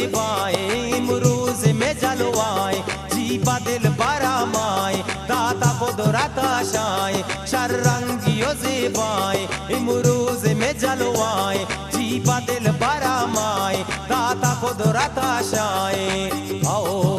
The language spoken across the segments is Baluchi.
زیبائیں، امروز میں جلوائیں، جی با دل برا مائیں، داتا قدرت آشائیں، شر رنگی و زیبائیں، امروز میں جلوائیں، جی با دل برا مائیں، داتا قدرت آشائیں۔ او۔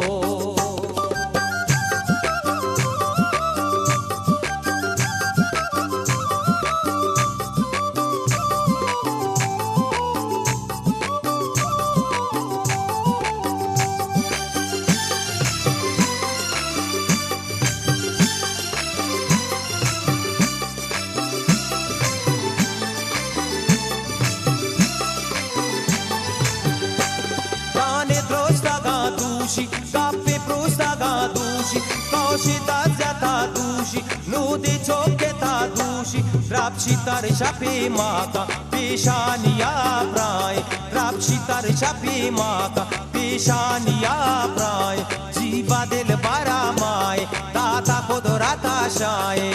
دانے درستگاں دوشی، گپے پروستگاں دوشی، کوشی دزتا دوشی، نودے چوکتا دوشی، درپشی تر شپی ماکا، پیشانی آپرائیں، درپشی تر شپی ماکا، پیشانی آپرائیں، جی با دل برا مائیں، داتا قدرت آشائیں۔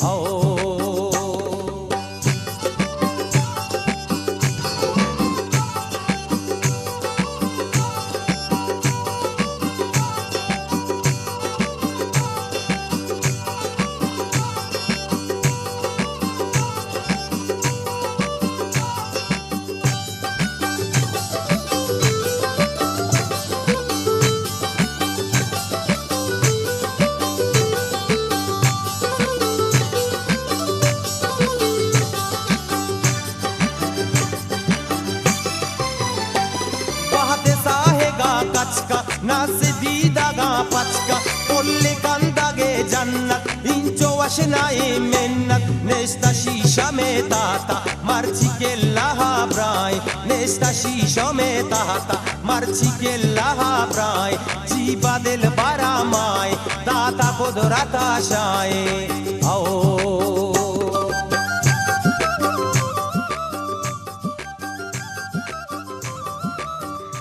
او۔ وہد ساہگا کچکا، نس دیدگا پچکا، پل کندگے جنت، انچو وش نئیں منت، نشتہ شیشمے تہتا، مرچی کلہا برائیں، نشتہ شیشمے تہتا، مرچی کلہا برائیں، جی با دل برا مائیں، داتا قدرت آشائیں۔ او۔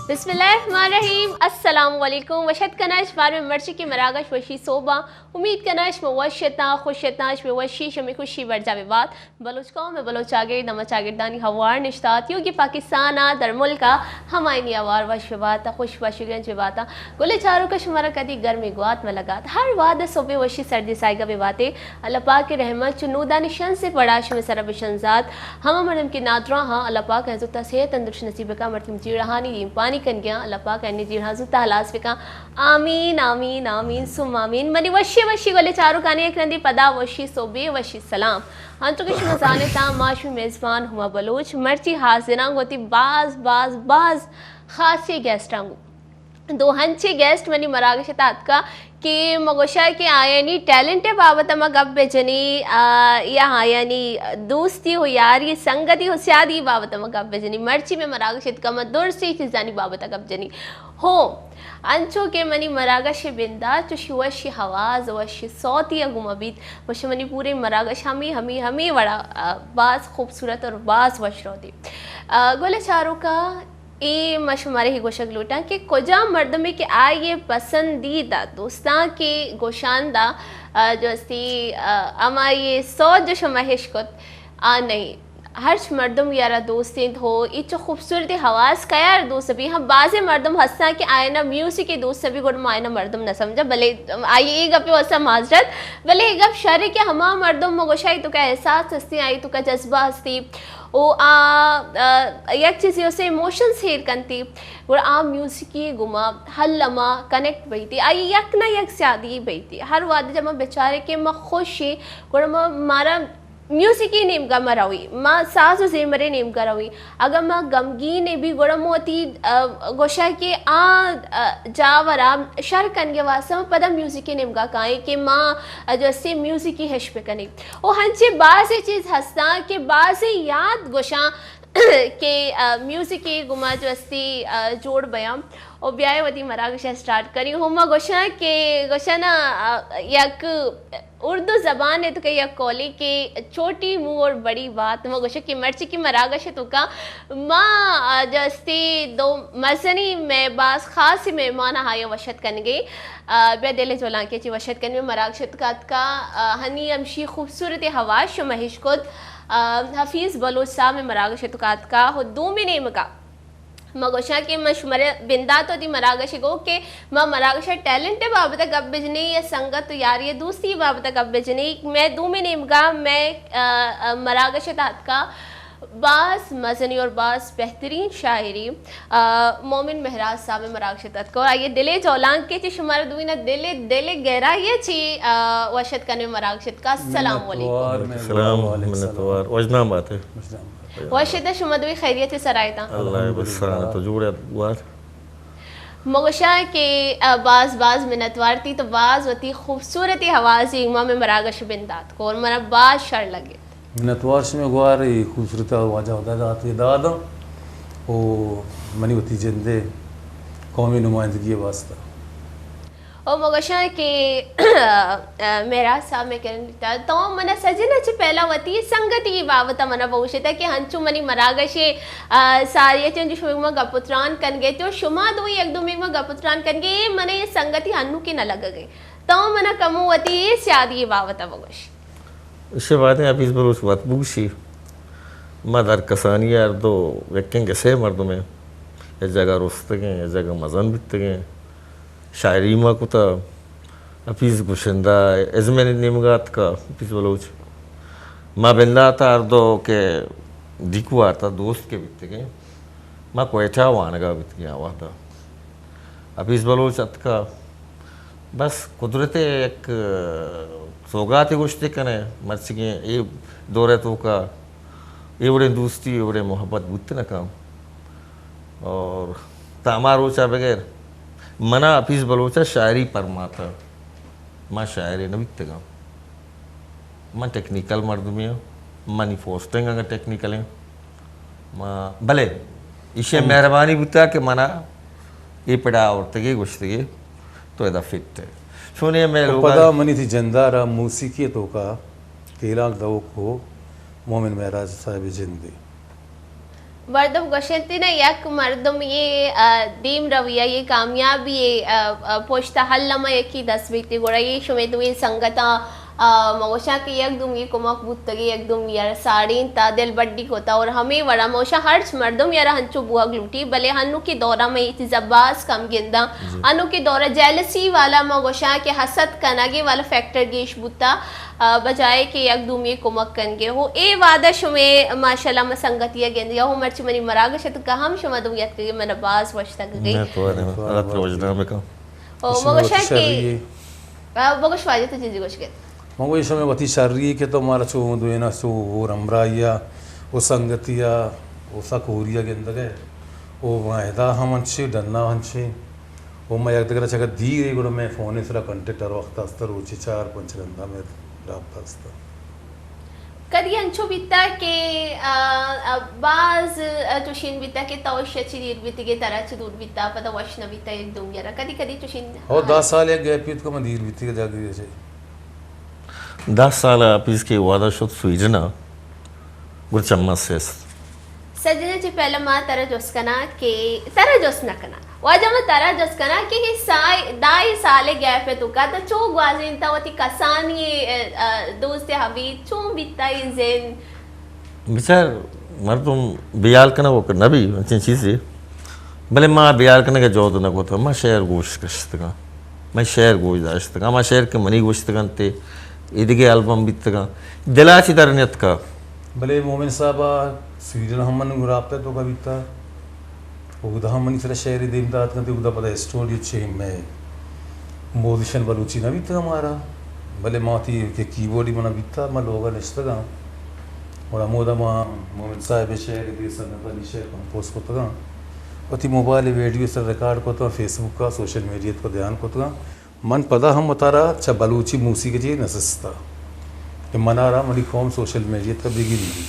بسم اللہ الرحمن الرحیم۔ السلام علیکم۔ وش اتک کناں شمارا مئے مرچی کہ مراگش وشی سہبا۔ امید کناں شما وش اتاں، خوش اتاں، شمئے وشی، شمئے خوشی برجا ببات۔ بلوچ قوم ءُ بلوچ چاگرد ہما چاگردانی ہوار نشتہ ات، ایوک کہ پاکستان ءَ در ملک ءَ ہمایانی ہوار وش ببات ءُ خوش وش ءُ گرنچ ببات۔ گل ءِ چاروکاں، شمارا کدی گرمیں گوات مہ لگات۔ ہر وہد ءَ سہبیں وشی سردی ساہگ ءَ ببات ئے۔ اللہ پاک ءِ رحمت چو نودانی شنزیں پڑا شمئے سرا بشنزات۔ ہما مردم کہ نادراہ آں، اللہ پاک آیاں زوتا صحت تندرستی نصیب بکاں، مردم جیڑہانی دیمپانی کنگیاں، اللہ پاک آیانی جیڑہاں زوتا ہلاس بکاں۔ آمین، آمین، آمین، ثم آمین۔ منی وشی وشی گل ءِ چاروکانی یک رندے پدا وشی سہبے وشی سلام۔ انچو کہ شما زانتاں، ما شمئے میزبان ہما بلوچ مرچی حاضراں گوں وتی باز، باز، باز خاصیں گیسٹاں گوں۔ دو ہنچیں گیسٹ منی مراگش ءِ تہا اتکا کہ ما گوشاں کہ آیانی ٹیلنٹ ءِ بابت ءَ ما گپ بہ جنیں، آ، یا آیانی دوستی ءُ یاری، سنگتی ءُ سیادی ءِ بابت ءَ ما گپ بہ جنیں۔ مرچی مئے مراگش ءَ اتکا ما درسیں چیزانی بابت ءَ گپ جنیں۔ ہو، انچو کہ منی مراگش ءِ بندات چوشی وشی ہواز ءُ وشی سوتی ءَ گوما بیت، وش منی پوریں مراگش ہمے، ہمے، ہمے وڑا، آ، باز خوبصورت اور باز وش روتی۔ آ، گل ءِ چاروکاں، اے ما شمارا ہی گوشگ لوٹاں کہ کجام مردمے کہ آئی ءِ پسندیدہ دوستاں کہ گوشاں دا، آ، جو استی، آ، ہمائی سوت جو شما ہش کت، آ نہیں۔ ہرچ مردم یارا دوست انت ہو، اے چو خوبصورت ہواس کیار دوست بی۔ ہم بازیں مردم ہستاں کہ آیانا میوزک ءِ دوست بی، گڑا ما آیانا مردم نہ سمجھاں، بلے آئی اے گپے واسطہ معذرت، بلے اے گپ شر ہے کہ ہما مردم ما گوشاں آئی توکا احساس ہستی، آئی توکا جذبہ ہستی، او آ، آ، یک چیزے واسطہ ایموشنز ہیر کنتی، گڑا آ میوزکی گوما ہل ما کنیکٹ بیتی، آئی یک نہ یک سیادی بیتی۔ ہر وہدے جب ما بچارے کہ ما خوش ہیں، گڑا ما، مارا میوزکی نیمگا ما روی، ما ساز و زیمرے نیمگا روی۔ اگاں ما غمگین بی گڑا ما وتی، آ، گوشہ کہ آ، آ، جاورا شر کنگے واسطہ ما پدا میوزکی نیمگا کائیں کہ ما، آ، جو استی میوزکی ہش بکنیں۔ و ہنچیں بازیں چیز ہستاں کہ بازیں یاد گوشاں کہ، آ، میوزکی گما جو استی، آ، جوڑ بیاں۔ و بیائے وتی مراگش ء اسٹارٹ کنی۔ ہما گوشاں کہ گوشاں نا، آ، یک اردو زبان ء تو کہ یک قولے کہ چھوٹی منہ اور بڑی بات، ما گوشاں کہ مرچی کہ مراگش ء تو کا ما، آ، جو استی دو مزنی مئے باز خاص مہمان آیا وشت کنگے، آ، بیا دل جولانکے چی وشت کنگے مراگش ء تو کا، آ، ہنی ہمشی خوبصورت ہوا شما ہش کت، آ، حفیظ بلوچ صاحب مراگش ء تو کا، ہو دومی نیمگا ما گوشاں کہ من شمارا بندات وتی مراگش گو کہ ما مراگش ٹیلنٹ بابت گپ بجنی یا سنگت و یاری دوستی بابت گپ بجنی، مئے دومی نیمگا مئے، آ، آ، مراگش تحت کا باز مزنی اور باز بہترین شاعری، آ، مومن مہراز صاحب مراگش تحت کو۔ آئیے دلے جولانکے چہ شمارا دوینا دلے، دلے گہرائی چی، آ، وشت کنے مراگش تحت کا۔ السلام علیکم۔ منتوار، منتوار۔ وجنام باتے۔ وشتا شما دوی خیریت سرائیتاں؟ اللہ بسان تو جوڑے وار۔ مگوشاں کہ، آ، باز، باز منتوار تی تو باز وتی خوبصورتی حوازی ما میں مراگش بندات کو اور منا باز شر لگے۔ منتوار شمے گوار، اے خوبصورت واجہ خدا دات دادا او منی وتی جندے قومی نمائندگی واسطہ۔ او مگوشاں کہ مہراز صاحب میں کرن دیتا تو منا سجن چہ پہلا وتی سنگتی بابت منا بوشتا کہ ہنچو منی مراگش، آ، ساری چن جو شما گپ تران کن گئے تو شما دو یک دو میں گپ تران کن گئے، اے منا یہ سنگتی ہنو کی نہ لگ گئے تو منا کمو وتی سیادی بابت بگوش۔ ایشی باتیں حفیظ بلوچ وت بگوشی، ما در کسانی ہر دو یکیں گسے مردمیں، یک جگہ رستگیں، یک جگہ مزن بیتگیں۔ شاعری ما کتا، حفیظ گشندہ ازمین نیمگا اتکا، حفیظ بلوچ۔ ما بنداتا ہر دو کہ دیکو آرتا دوست کہ بیتگیں، ما کوئٹہ وانگا بیتگیں آ وہدا۔ حفیظ بلوچ اتکا، بس قدرت یک سوگاتے گوشتے کنے، مرچگیں اے دور توکا اے وڑیں دوستی، اے وڑیں محبت بوت نہ کن۔ اور تا ہما روچا بغیر منا حفیظ بلوچا شاعری پرماتا، ما شاعرے نہ بیتگاں۔ من ٹیکنیکل مردمے آں، منی پوسٹنگ انگا ٹیکنیکل ہیں۔ ما، بلے ایشی مہربانی بوتا کہ منا اے پڑا آورتگی گوشتگی تو ادا فٹ ہے۔ چونے میں لوگ پدا منی تھی جندارا موسیقی توکا تیلاک دو کو مومن مہراج صاحب جندے۔ مردم گوشنتی نا یک مردم یہ، آ، دیم روی ء، یہ کامیابی ء، آ، آ، پشت ء ہل ہما یکی دست بیتی، گڑا یہ شمے دوئیں سنگتاں، آ، ما گوشاں کہ یک دومی کمک بوتگی، یک دومی ء ساڑینتا، دل بڈی کتا اور ہمے وڑا ما گوشاں ہرچ مردم یارا ہنچو بوہگ لوٹی، بلے ہنوکی دورا ما یہ چیزا باز کم گنداں۔ ہنوکی دورا جیلسی والا ما گوشاں کہ حسد کنگے والا فیکٹر گیش بوتا۔ آ، بجائے کہ یک دومی کمک کنگے ہو۔ اے وعدہ شمے ماشاءاللہ ما سنگتی ء گندگا ہو، مرچی منی مراگش اتکا ہم شما دومی اتکگے، من باز وش تگگے۔ میں تو ارے، اللہ ترا وجنا بکن۔ او، ما گوشاں کہ، آ، بگوش واجہ تو چیزی گوش گئے۔ ما گوشی شمے وتی شری کہ تو مارا چو دوینا چو ہور ہمراہی ء، او سنگتی ء، او سک ہوری ء گندگے۔ او ما ادا ہم انچے، ڈنا انچے۔ و ما یک دگرا چکا دیر ء گڑا مئے فون ء سرا کنٹیکٹ ہر وقت است، روچے چار پنچ رندا مئے رابطہ است۔ کدی انچو بیتا کہ، آ، آ، باز، آ، چوشین بیتا کہ تو شہ چی دیر بیتگے، ترا چی دور بیتا، پدا وش نہ بیتا یک دومی را؟ کدی کدی چوشین ہو، دہ سال یک گیپ بیت کہ من دیر بیتگے جاگہ چے۔ دہ سال ء پیسکے وہدا شت سویڈن ء، گڑا چماں سست۔ سجناں چہ پہلا ما ترا جست کناں کہ، ترا جست نہ کناں، واجہ ما ترا جست کناں کہ اے سائے، دہ سال ء گیپ ء توکا تو چو گوازینتا وتی کسانی، ا، ا، دوست ء حبیب چون بیتا اے زند؟ بچار، مردم بیال کنگ ء نہ بی انچیں چیزے، بلے ما بیال کنگ ء جہد نہ کتگ، ما شعر گوش کشتگاں، ما شعر گوش داشتگاں، ما شعر کہ منی گوشتگ انت، ایدگہ البم بیتگاں، دلا چی در نیتکا۔ بلے مومن صاحب ء سویڈن ہم من رابطہ توکا بیتا، اودا ہم منی سرا شعرے دیم دات کنت، اودا پدا اسٹوڈیو چہ مئے موزیشن بلوچی نہ بیتگ مارا، بلے ما وتی کہ کیبورڈی منا بیتا، ما لوگا نشتگاں۔ گڑا ہمودا ما مومن صاحب ء شعر، دگہ سنگتانی شعر کمپوز کتگاں، وتی موبائل ء ویڈیو سر ریکارڈ کتگاں، فیس بک ء سوشل میڈیا ء دیان کتگاں۔ من پدا ہم وتارا چہ بلوچی موسیقی چی نہ سستا کہ منارا منی قوم سوشل میڈیا تک بگندی۔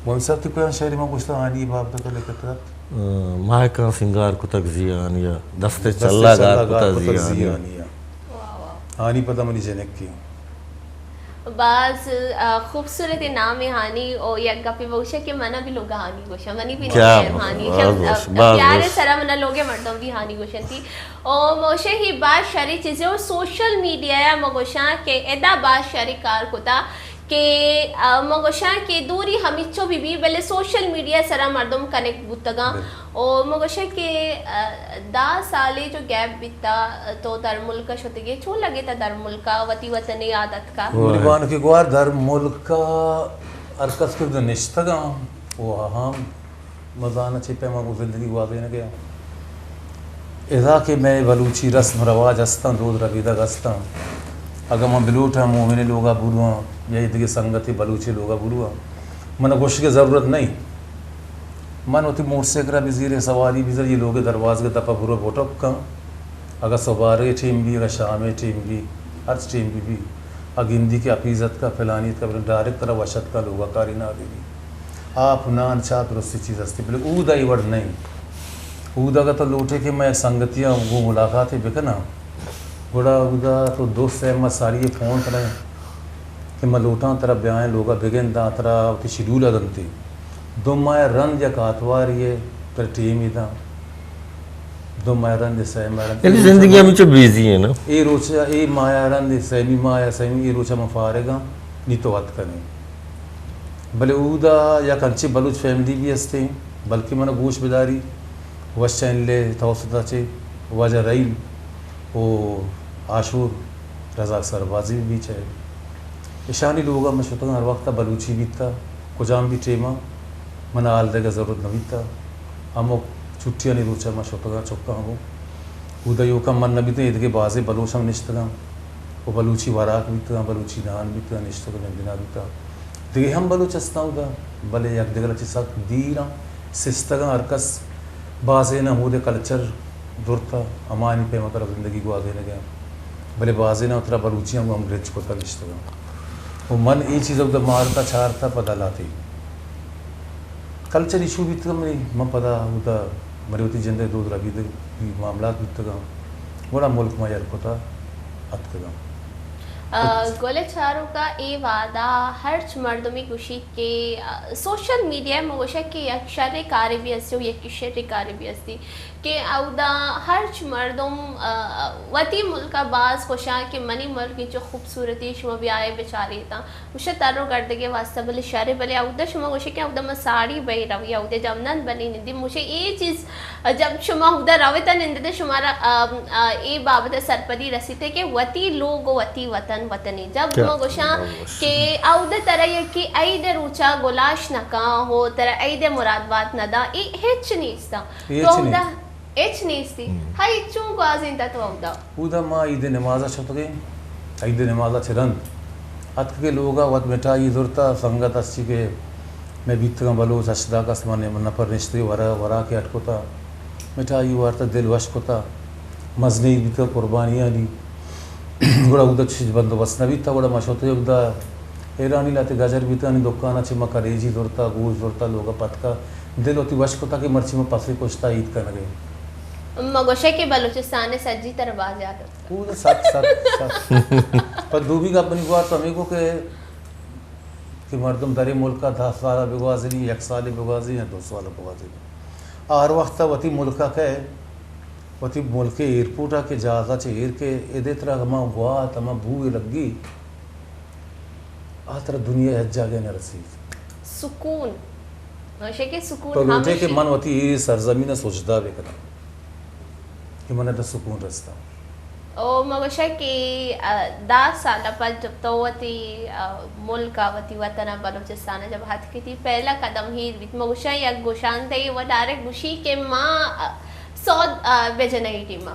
مومن صاحب، تئی کجام شعرے من گوشتا، آنی بابت لکھتا؟ ماہکاں سنگار کتگ زیانی ء، دست دست چلا چلا گار گار کتگ کتگ زیانی ء۔ زیانی ء۔ واہ، واہ۔ آنی پدا منی جنکی۔ باز، آ، خوبصورت نام ہے ہانی، او یک گپے بگوشے کہ منا بھی لوگ ہانی گوشا، منی بھی کیا نام ہے ہانی۔ باز شب-، وش، آ، باز پیارے وش۔ سرا منا لوگ مردم بھی ہانی گوشنتی۔ او موشے ہی باز شری چیزے او سوشل میڈیا یا مگوشاں کہ ادا باز شری کار کتا۔ کہ، آ، ما گوشاں کہ دوری ہمیچو بہ بی، بلے سوشل میڈیا سرا مردم کنیکٹ بوتگاں۔ بالکل۔ او ما گوشاں کہ، آ، دہ سالے جو گیپ بیتا، تو در ملک شتگے، چون لگے تا در ملکا وتی وطنے یاد اتکا؟ منی بانک گوار، در ملکا ہر کس کہ نشتگاں، او ہم مزاناں چے پیما گوں زندگی گوازینگ ءَ آں۔ ادا کہ مئے بلوچی رسم رواج استاں، دود ربیدگ استاں، اگاں من بلوٹاں مومن ءِ لوگا برواں یا اے دگہ سنگتے بلوچی لوگا برواں، من گوشگ ءِ ضرورت نہ ایں۔ من وتی موٹر سائیکل ءَ بزیریں، سواری بزیریں، اے لوگ ءِ دروازگ ءِ دپ ءَ برو بوٹک کن۔ اگاں سبارگ ءِ ٹیم بی، اگاں شام ءِ ٹیم بی، ہرچ ٹیم بی بی، آ گندی کہ اپیز اتکا، پلانی اتکا، بلے ڈائریکٹ ترا وش اتکا لوگا کاری نہ بیری۔ آپ، نان، چاہ درستی چیز ہستی، بلے اودا اے وڑ نہ ایں۔ اودا اگاں تو لوٹے کہ مئے سنگتیاں گوں ملاقاتے بکناں، گڑا اودا تو دو سئے ماہ ساری ءَ فون کنئے کہ من لوٹاں ترا بیائیں لوگا بگنداں، ترا وتی شیڈول ءَ دنتے۔ دو ماہ ءَ رند یک آتواری ءَ ترا ٹیمے داں۔ دو ماہ ءَ رند، سئے ماہ ءَ رند۔ یعنی زندگی ہمیچو بیزی ہے نا؟ اے روچ ءَ، اے ماہ ءَ رند، سیمی ماہ ءَ، سیمی، اے روچ ءَ من فارغ آں، نی تو اتکنے۔ بلے اودا یک انچیں بلوچ فیملی بھی ہستیں، بلکہ من گوش بداری، وش چینل ءِ توسط ءَ چہ واجہ رحیم و آشور رزاق سربازی بھی چہ اشانی لوگ ءَ من شتگاں، ہر وقت ءَ بلوچی بیتا، کجام بھی ٹیم ءَ من ءَ حال دئیگ ءِ ضرورت نہ بیتا۔ ہمک چھٹیانی روچ ءَ من شتگاں چکاں گوں۔ اودا ایوکا من نہ بیتیں، ایدگہ بازیں بلوچ ہم نشتگاں و بلوچی وراک بیتگاں، بلوچی نان بیتگاں، نشتگ و نندینان بیتاں۔ دگہ ہم بلوچ استاں اودا، بلے یک دگرا چہ سک دیر آں، سستگاں، ہر کس بازیناں ہمودے کلچر زرتا، ہمایانی پیما ترا زندگی گوازینگ ءَ۔ بلے بازیناں ترا بلوچیاں گوں ہمگرنچ کتا نشتگاں۔ و من اے چیز اودا مارتا چارتا پدا لاتے کلچر ایشو بیتگاں منی، من پدا اودا منی وتی جند ءِ دود ربیدگی معاملات بیتگاں، گڑا ملک ما یل کتا اتکگاں۔ آ، گل ءِ چاروکا، اے وہدا ہرچ مردمے گوشیت کہ، آ، سوشل میڈیا ءَ من گوشاں کہ یک شریں کارے بھی ہستی و یکے شریں کارے بھی ہستی کہ اودا ہرچ مردم، آ، وتی ملک ءَ باز خوشاں کہ منی ملک انچو خوبصورتی، شما بیائے بچاریتاں۔ گوشے تر و گردگے واسطہ بلے شرے، بلے اودا شما گوشے کہ اودا ما ساڑی بئے روی، اودا جب نند بلے نندی۔ گوشے اے چیز جب شما اودا رویت ءُ نندیت، شمارا، آ، آ، اے بابت ءَ سرپدی رسیت کہ وتی لوگ و وتی وطن وطنی۔ جب ما گوشاں کہ اودا ترا یکے عید ءِ روچا گلاش نہ کاں ہو، ترا عید ءِ مراد بات نہ داں، اے ہچ نیست۔ تو اودا ہچ نیستی۔ ہئی چون گوازینتا تو اودا؟ اودا ما عید ءِ نماز ءَ شتگیں، عید ءِ نماز ءَ چہ رند اتکگیں لوگ ءَ، وت مٹھائی زرتا، سنگت ہرچی کہ مئے بیتگاں بلوچ ہشت دہ کس، من نفر نشتگیں، ورا، وراکے اڈ کتا، مٹھائی وارتا، دل وش کتا، مزنیں عید بیتگاں قربانیانی۔ گڑا اودا چیز بندوبست نہ بیتا، گڑا ما شتگیں اودا ایرانی لہتے گجر بیتگانی دکان ءَ چہ ما کریجی زرتا، گوشت زرتا، لوگ ءَ پتکا، دل وتی وش کتا کہ مرچی ما پسے کشتا عید کنگیں۔ ما گوشے کہ بلوچستان ءِ سجی ترا باز یات اتکا۔ او سک، سک، سک۔ پر دومی گپ منی گوار تو ہمے گو کہ، کہ مردم درے ملک ءَ دہ سال ءَ بگوازینی، یک سالے بگوازینی یا دو سال ءَ بگوازینی۔ آ ہر وقت ءَ وتی ملک ءَ کئے، وتی ملک ءِ ایئرپورٹ ءَ کہ جہاز ءَ چہ ایر کئے، ادے ترا ہما گوات، ہما بوئے لگی، آ ترا دنیا ءِ ہچ جاگہ ءَ نہ رسیت۔ سکون۔ گوشے کہ سکون تو لوٹے کہ ہمیشی۔ من وتی اے سرزمین ءَ سجدہ بکناں کہ من ءَ سکون رستا۔ او ما گوشاں کہ، آ، دہ سال ءَ پد جب تو وتی، آ، ملک ءَ، وتی وطن ءَ، بلوچستان ءَ جب اتکے تئی پہلا قدم ایر بیت، ما گوشاں یک گشاندہے و ڈائریکٹ گوشی کہ ما، آ، سعود، آ، بجنگی ٹیم ءَ۔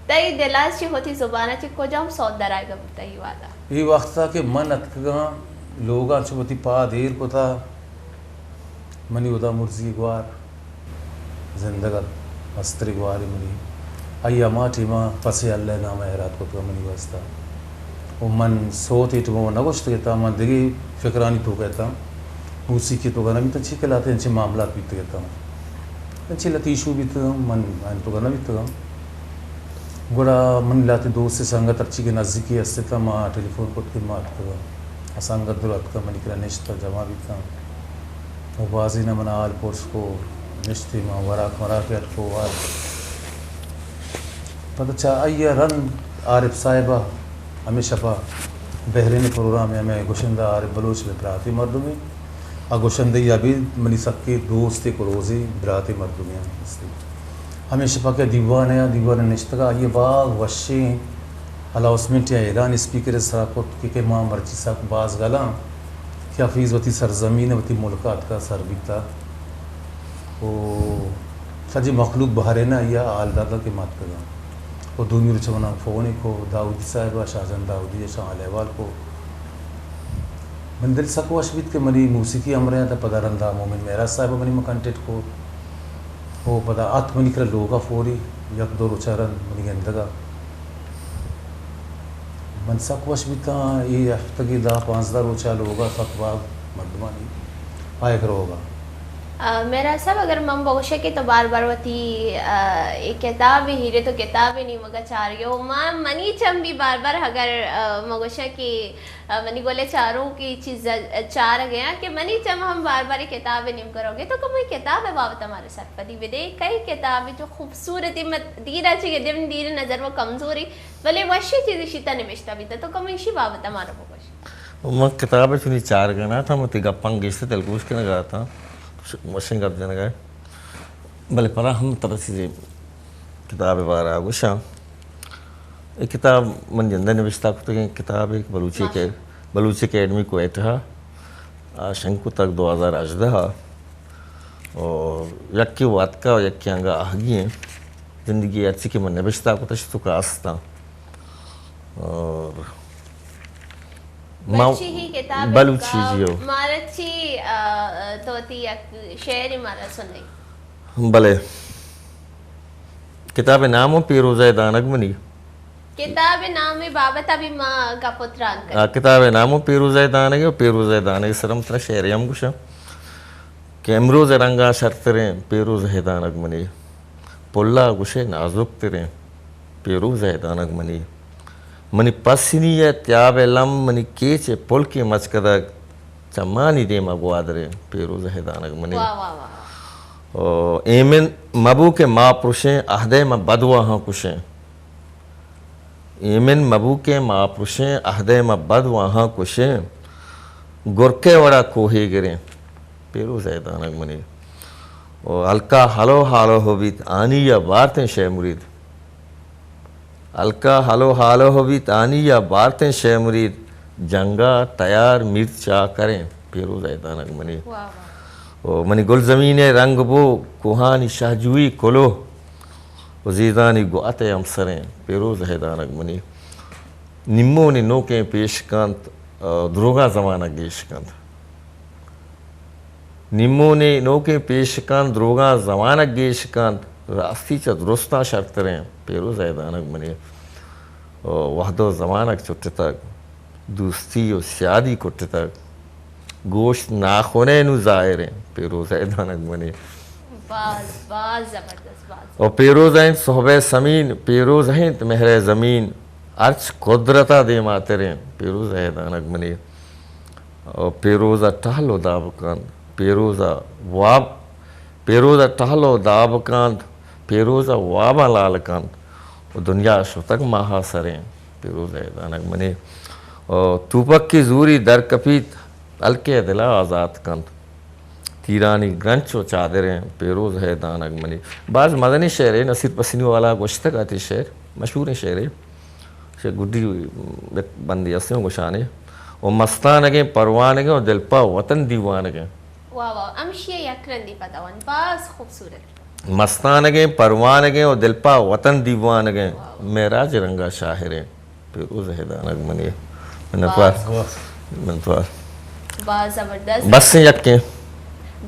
تئی دل ءَ چہ وتی زبان ءَ چہ کجام سوت درآیگ ءَ بوتگ اے وہد ءَ؟ اے وخت ءَ کہ من اتکگاں لوگ ءَ چہ وتی پاد ایر کتا، منی ہدا مرزی گوار، زندگ ات، مستریں گوارے منی۔ آئی ءَ ہما ٹیم ءَ پسے اللہ ءِ نام ءَ ہیرات کتگ منی واستا۔ و من سوت اے ٹیم ءَ نہ گوشتگ اتاں، من دگہ فکرانی توک ءَ اتاں۔ موسیقی ءِ توک ءَ نہ بیتاں، چی کہ لہتے انچیں معاملات بیتگ اتاں۔ انچیں لہتے ایشو بیتگ، من آیانی توک ءَ نہ بیتگاں۔ گڑا منی لہتے دوست سنگت ہرچی کہ نزیکی است اتاں، ما ٹیلیفون کت کہ ما اتکگاں۔ آ سنگت در اتکاں، منی کرا نشتاں، جمع بیتاں۔ و بازیناں منا حال پرس کو، نشتیں ما وراک مراک اٹ کو حال۔ پدا چہ آئی ءَ رند عارف صاحب ءَ ہمے شپ ءَ بحرین پروگرام ءِ ہمے گشندہ عارف بلوچ مئے براتے مردمے، آ گشندہ ابید منی سکیں دوستے کلوزیں براتے مردمے ہم ہستی۔ ہمے شپا کہ دیوان ءَ، دیوان ءَ نشتگ، آئی ءَ باز وشیں اناؤنسمنٹ یا اعلان اسپیکر ءِ سرا کت کہ، کہ ما مرچی سک باز گلاں کہ حفیظ وتی سرزمین ءَ وتی ملک ءَ اتکا سر بیتا۔ و سجی مخلوق بحرین ءَ آئی ءَ حال داتا کہ ما اتکگاں۔ و دومی روچ ءَ منا فونے کو داؤدی صاحب ءَ، شاہجان داؤدی ءَ، شاہ حال احوال کو۔ من دل سک وش بیت کہ منی موسیقی ہمراہ ات، پدا رندا مومن معراج صاحب ءَ منی من کنٹیکٹ کو۔ و پدا ات منی کرا لوگا فوری یک دو روچا رند منی گندگا۔ من سک وش بیتاں، اے ہفتگی دہ پانزدہ روچا لوگا سک باز مردمانی آیگ روگا۔ آ، معراج صاحب، اگر من بگوشاں کہ تو بار بار وتی، آ، اے کتاب ہیرے تو کتاب نیمگا چارگے و ما، منی چم بھی بار بار اگر، آ، مگوشاں کہ، آ، منی گلے چاروں کی چیز چارگے کہ منی چم ہم بار بار کتاب نیمگا روگے، تو کمو کتاب بابت ہمارے سرپدی بدے، کئی کتاب جو خوبصورتی مت دیرا چی دم دیر نظر و کمزوری، بلے وشی چیزی شیتا نوشتہ بیتا، تو کمو ایشی بابت ہمارا بگوش۔ من کتاب چونی چارگا نہ اتاں، وتی گپاں گیشتر دلگوش کنگا اتاں، وشیں گپ جنگا۔ بلے پدا ہم ترا چیزے کتاب بارا گوشاں۔ اے کتاب من جندے نوشتہ کتگیں کتابے، بلوچی اکیڈ-، بلوچی اکیڈمی کوئٹہ ءَ شنگ کتگ دو ہزار ہژدہ ءَ۔ اور یکے واتکا و یکے انگا آہگی ایں۔ زندگی ہرچی کہ من نبشتہ کتش تو کاستاں۔ اور ما مرچی ہی کتاب بلوچی کا جیو۔ مارچی، آ، تو تی یک شعر مارا سنائی۔ بلے۔ کتاب نام و پیروزہ دانگ منی۔ کتاب نام بابت ابھی ما گپ و تران کر۔ آ، کتاب نام و پیروزہ دانگ و پیروزہ دانگ سرم ترا شعر ہم گوشاں کہ امروز رنگا شرتریں پیروزہ دانگ منی۔ پلا گوشے نازک تریں پیروز ءِ دانگ منی۔ منی پسنی ءِ تیاب ءِ لم، منی کیچ ءِ پلکیں مچکدگ، چمانی دیم ءَ گوادریں پیروز ءِ دانگ منی۔ واہ، واہ، واہ۔ او ایمن مبو کہ ما پرشیں، عہدے ما بدواہاں کشیں۔ ایمن مبو کہ ما پرشیں، عہدے ما بدواہاں کشیں۔ گرکے وڑا کوہے گریں، پیروز ءِ دانگ منی۔ او ہلکا ہلو ہالو ہو بیت، آنی یا بارتیں شے مرید۔ ہلکا ہلو ہالو ہو بیت، آنی یا بارتیں شے مرید۔ جنگا تیار مرید چاکریں، پیروز ءِ دانگ منی۔ واہ، واہ۔ او منی گلزمین ءِ رنگ بو، کوہانی شہجوئی کلوہ۔ و زیدانی گوات ءِ ہمسریں، پیروز ءِ دانگ منی۔ نیمونے نوکیں پیش کنت، آ، دروگاں زمانگ گیش کنت۔ نیمونے نوکیں پیش کنت، دروگاں زمانگ گیش کنت، راستی چہ درستاں شرتریں، پیروز ءِ دانگ منی۔ آ، وہد و زمانگ چٹتگ، دوستی و سیادی کٹتگ۔ گوشت ناخنیں نوں ظاہریں، پیروز ءِ دانگ منی۔ باز، باز زبردست، باز۔ و پیروز انت صحب ءِ سمین، پیروز انت مہر ءِ زمین، ہرچ قدرت ءَ دیماتریں، پیروز ءِ دانگ منی۔ و پیروز ءَ ٹہل و داب کنت، پیروز ءَ واب، پیروز ءَ ٹہل و داب کنت، پیروز ءَ واباں لال کنت۔ و دنیا شتگ ماہا سریں، پیروز ءِ دانگ منی۔ او توپکی زوری در کپیت، ہلکے دلا آزات کنت۔ تیرانی گرنچ و چادریں، پیروز ءِ دانگ منی۔ باز مزنیں شعرے، نصیر پسنی والا گوشتگ ات، اے شعر مشہوریں شعرے۔ شعر گڈی یک بندے ہستیں گوشانے۔ و مستانگیں پروانگیں و دل پہ وطن دیوانگیں۔ واہ واہ، ہمشی یک رندی پدا وان، باز خوبصورت۔ مستانگیں پروانگیں و دل پہ وطن دیوانگیں، معراج رنگا شاہریں، پیروز ءِ دانگ منی۔ منتوار۔ باز۔ منتوار۔ باز زبردست۔ بس یکیں۔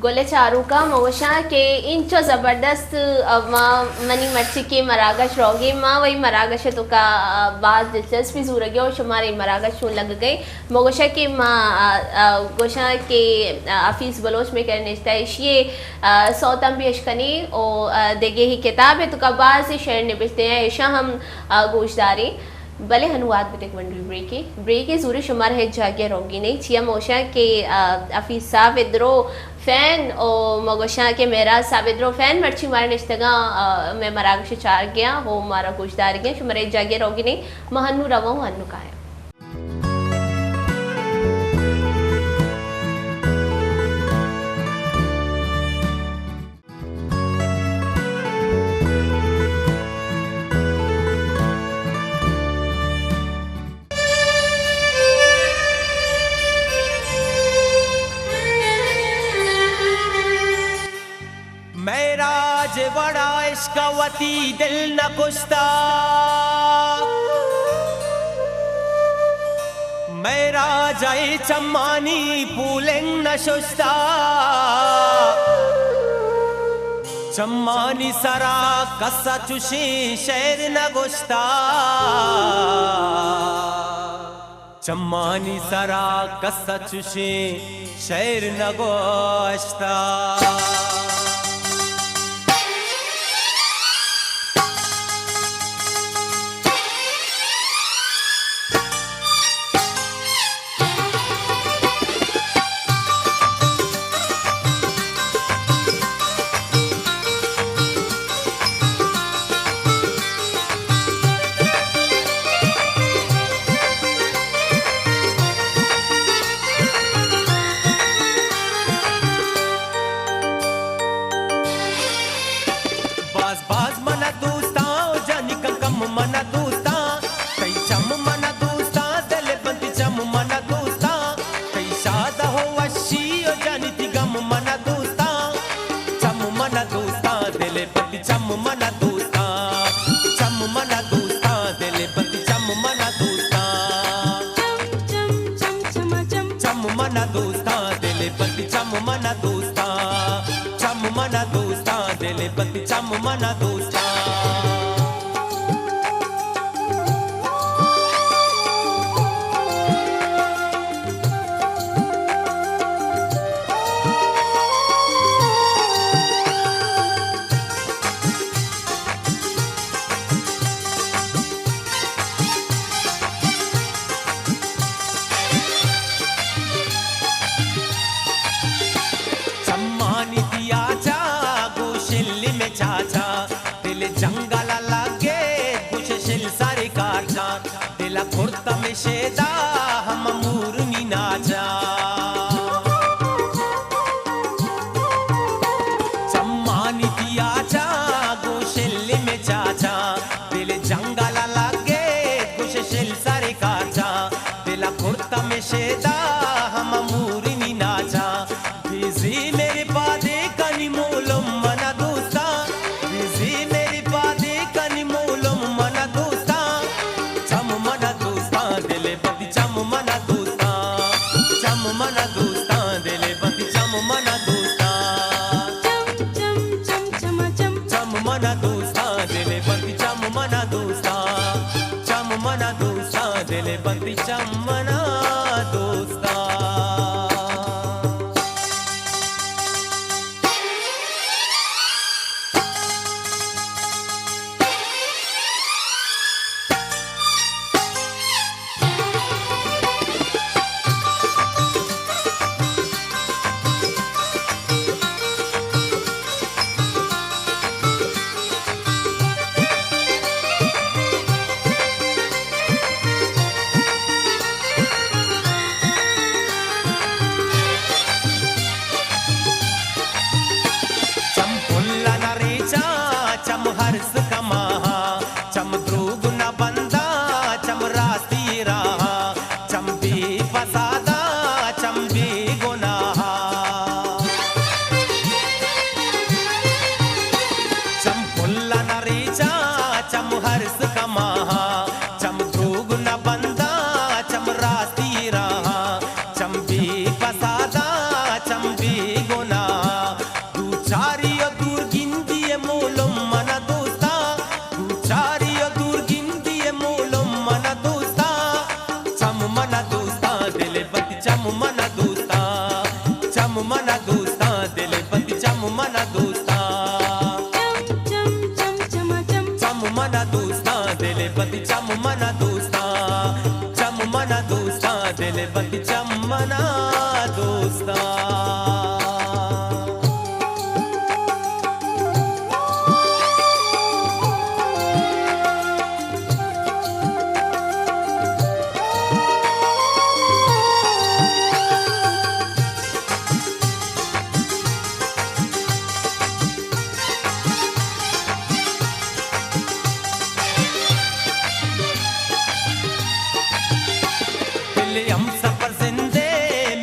گل چاروکا مگوشاں کہ انچو زبردست، آ، ما منی مرچی کے مراگش روگی، ما وہی مراگش تو کا، آ، باز دلچسپی زورگی اور شمارے مراگش چون لگ گئے۔ ما گوشاں کہ ما، آ، آ، گوشاں کہ، آ، حفیظ بلوچ مئے کرا نشتہ، ایشی ءِ، آ، سوت ہم پیش کنیں و، آ، دگہ ہی کتاب ءِ توکا بازیں شعر نبشتہ ایں، ایشاں ہم، آ، گوش داریں۔ بلے ہنو وہد بوتگ منی بریکے، بریکے زورے شمارا ہچ جاگہ روگی نئیں، چیا ما گوشاں کہ، آ، حفیظ صاحب ءِ درو فین و ما گوشاں کہ معراج صاحب ءِ درو فین مرچی مارا نشتگاں، آ، مئے مراگش چارگیاں و مارا گوش دارگیاں، شمارا ہچ جاگہ روگی نئیں، ما ہنو رواں و ہنو کایاں۔ چہ وڑا عشق ءَ وتی دل نہ کشتا، مئے راج ءِ چمانی پولنگ نہ ششتا۔ چمانی سرا کس ءَ چشیں شعر نہ گوشتا۔ چمانی سرا کس ءَ چشیں شعر نہ گوشتا۔ باز باز من ءَ دوستاں، او جانی کم کم من ءَ دوستاں، تئی چم من ءَ دوستاں، دل ءِ بندی چم من ءَ دوستاں، تئی شاد ءُ وشی ءُ جانی تئی گم من ءَ دوستاں، چم من ءَ دوستاں، دل ءِ بندی چم من ءَ دوستاں، چم من ءَ دوستاں، دل ءِ بندی چم من ءَ دوستاں۔ چم، چم، چم، چم، چم۔ چم من ءَ دوستاں، دل ءِ بندی چم من ءَ دوستاں۔ چم من ءَ دوستاں، دل ءِ بندی چم من ءَ دوستاں۔ چمانی تئی آچا، گوں شلی مئے چاچا، دل جنگل ءَ لگے، گوش شل سر کارچاں، دل ءَ کرت مئے شیدا، ہم مورنی ناچاں۔ چمانی تئی آچا، گوں شلی مئے چاچا، دل جنگل ءَ لگے، گوش شل سر کارچاں، دل ءَ کرت مئے شیدا، ہم مورنی ناچاں۔ بیزی میرے پادے کنی مولم من ءَ دوستاں، بیزی میرے پادے کنی مولم من ءَ دوستاں۔ چم من ءَ دوستاں، دل ءِ بندی چم من ءَ دوستاں۔ چم من ءَ دوستاں، دل ءِ بندی چم من ءَ دوستاں۔ چم، چم، چم، چم، چم۔ چم من ءَ دوستاں، دل ءِ بندی چم من ءَ دوستاں۔ چم من ءَ دوستاں، دل ءِ بندی چم من ءَ دوستاں۔ چم پل ءَ نہ ریچاں، چم ہرس کماہاں، چم دروگ نہ بنداں، چم راستی راہاں، چم بے پساداں، چم بے گناہاں۔ چم پل ءَ نہ ریچاں، چم ہرس کماہاں، چم دروگ نہ بنداں، چم راستی راہاں، چم بے پساداں، چم بے گناہاں۔ دوچاری ءُ دور گندی ءِ مولم من ءَ دوستاں، دوچاری ءُ دور گندی ءِ مولم من ءَ دوستاں۔ چم من ءَ دوستاں، دل ءِ بندی چم من ءَ دوستاں۔ چم من ءَ دوستاں، دل ءِ بندی چم من ءَ دوستاں۔ چم، چم، چم، چم، چم۔ چم من ءَ دوستاں، دل ءِ بندی چم من ءَ دوستاں۔ چم من ءَ دوستاں، دل ءِ بندی چم من ءَ دوستاں۔ دل ہمسفر زندے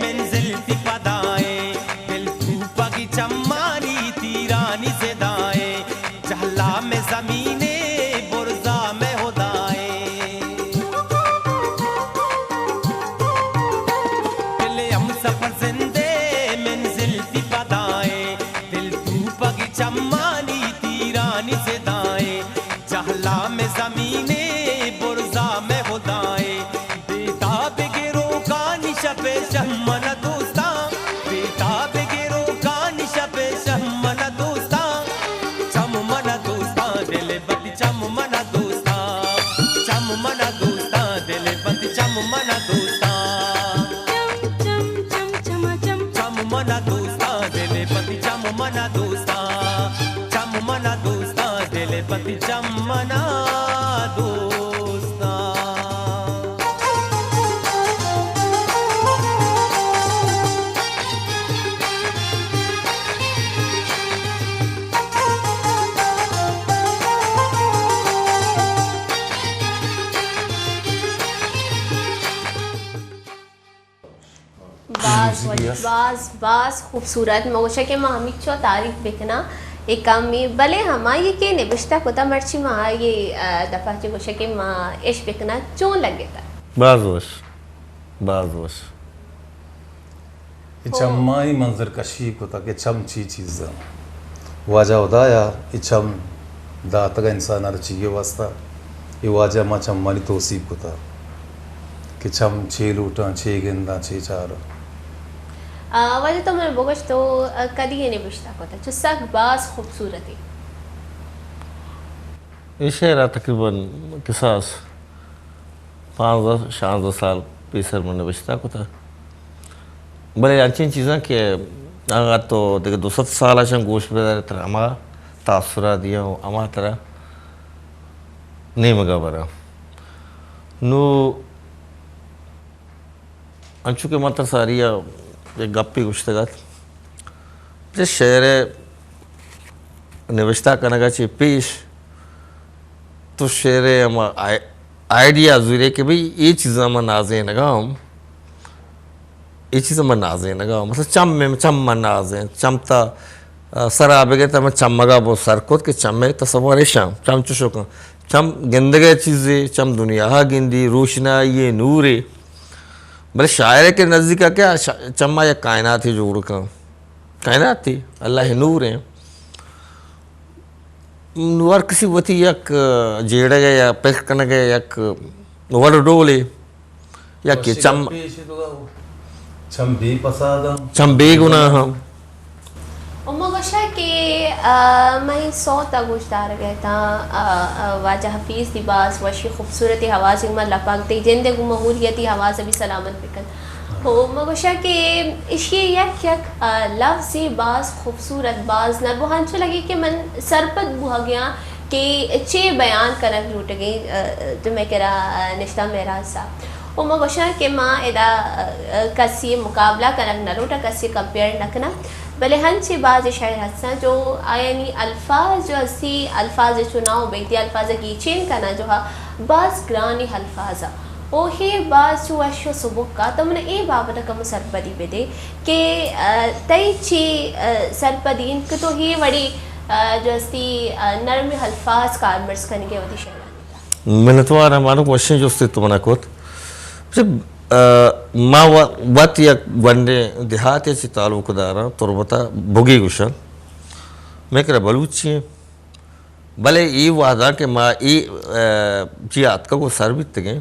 منزل تی پدائیں، دل کوپگی چمانی تیرانی زدائیں، دل پتی چم منا دوستاں، چم منا دوستاں، دل پتی چم منا دوستاں۔ باز وش، باز، باز خوبصورت۔ ما گوشا کہ ما ہمیچو تعریف بکناں، اے کم اے، بلے ہمائی کہ نبشتہ کتا، مرچی ما آئی، آ، دفعہ چہ گوشا کہ ما اش بکناں، چون لگتا؟ باز وش، باز وش۔ اے چمائی منظر کشی کتا کہ چم چی چیز ء۔ واجہ ہدایا اے چم داتگ انسان ء چی ء واسطہ؟ اے واجہ ما چمانی توصیف کتا کہ چم چے لوٹاں، چے گنداں، چے چاراں۔ آ، واجہ تو من بگوش تو، آ، کدی اے نبشتہ کتا؟ چو سک باز خوبصورت اے۔ اے شعر ء تقریباً کساس پانزدہ شانزدہ سال پیسر من نبشتہ کتہ۔ بلے انچیں چیزاں کہ اگاں تو دگہ دو سد سال اشاں گوش بدارے ترا ہما تاثرات دیاں و ہما ترا نیمگا براں۔ نو انچو کہ من ترا ساری ء یک گپے گوشتگ ات، چہ شعر ء نبشتہ کنگ ء چہ پیش تو شعر ء ہما آئی-، آئیڈیا زورے کہ بھئی اے چیزاں من نازینگ ء ہم، اے چیزاں من نازینگ ء ہم۔ مثلاً چم ء، چم من نازین، چم تا، آ، سرا بگر تا من چمگ ء بو سر کت کہ چم ء تصور اشاں، چم چشو کن۔ چم گندگ ء چیزے، چم دنیا ء گندی، روشنائی ء نورے۔ بلے شاعر ء کہ نزیک ء کہ آ شا-، چم ء یک کائناتے جوڑ کن۔ کائناتے اللہ ء نور ایں۔ نو ہر کسی وتی یک جیڑگ ء یا پہک کنگ ء یک وڑ ڈولے۔ یکے چم، چم بے پساداں، چم بے گناہاں۔ و ما گوشاں کہ، آ، مئے سوت ء گوشدارگ ء تاں، آ، آ، واجہ حفیظ دی باز وشی خوبصورتی آواز، ما لپاک تئی جند ء گوں مہوریتی آواز ء بھی سلامت بکن۔ و ما گوشاں کہ اشی یک یک، آ، لفظی باز خوبصورت، باز نرم و ہنچو لگی کہ من سرپد بوہگیاں کہ چے بیان کنگ لوٹگیں، آ، تو مئے کرا، آ، نشتہ مہراج صاحب۔ و ما گوشاں کہ ما ادا، آ، کسی مقابلہ کنگ نہ لوٹاں، کسی کمپیئر نہ کناں، بلے ہنچیں باز شاعر ہستاں جو آیانی الفاظ جو ہستی، الفاظ چناؤ بیتی، الفاز گیچین کناں جو ہا باز گرانی الفاظ۔ او ہے باز چو وش و سبک ء، تو من اے بابت ء کمو سرپدی بدے کہ، آ، تئی چی، آ، سرپدی انت کہ تو ہے وڑی، آ، جو استی، آ، نرم الفاظ کارمرز کنگے وتی شعرانی تہا؟ منتوار ہم، آنو وشیں جستے تو منا کت۔ جب، آ، ما و-، وت یک گونڈیں دیہاتے چی تعلق داراں، تربتا بگی گوشن۔ میں کرا بلوچی ہیں۔ بلے اے وہداں کہ ما اے، آ، چی آتکگ و سر بیتگیں،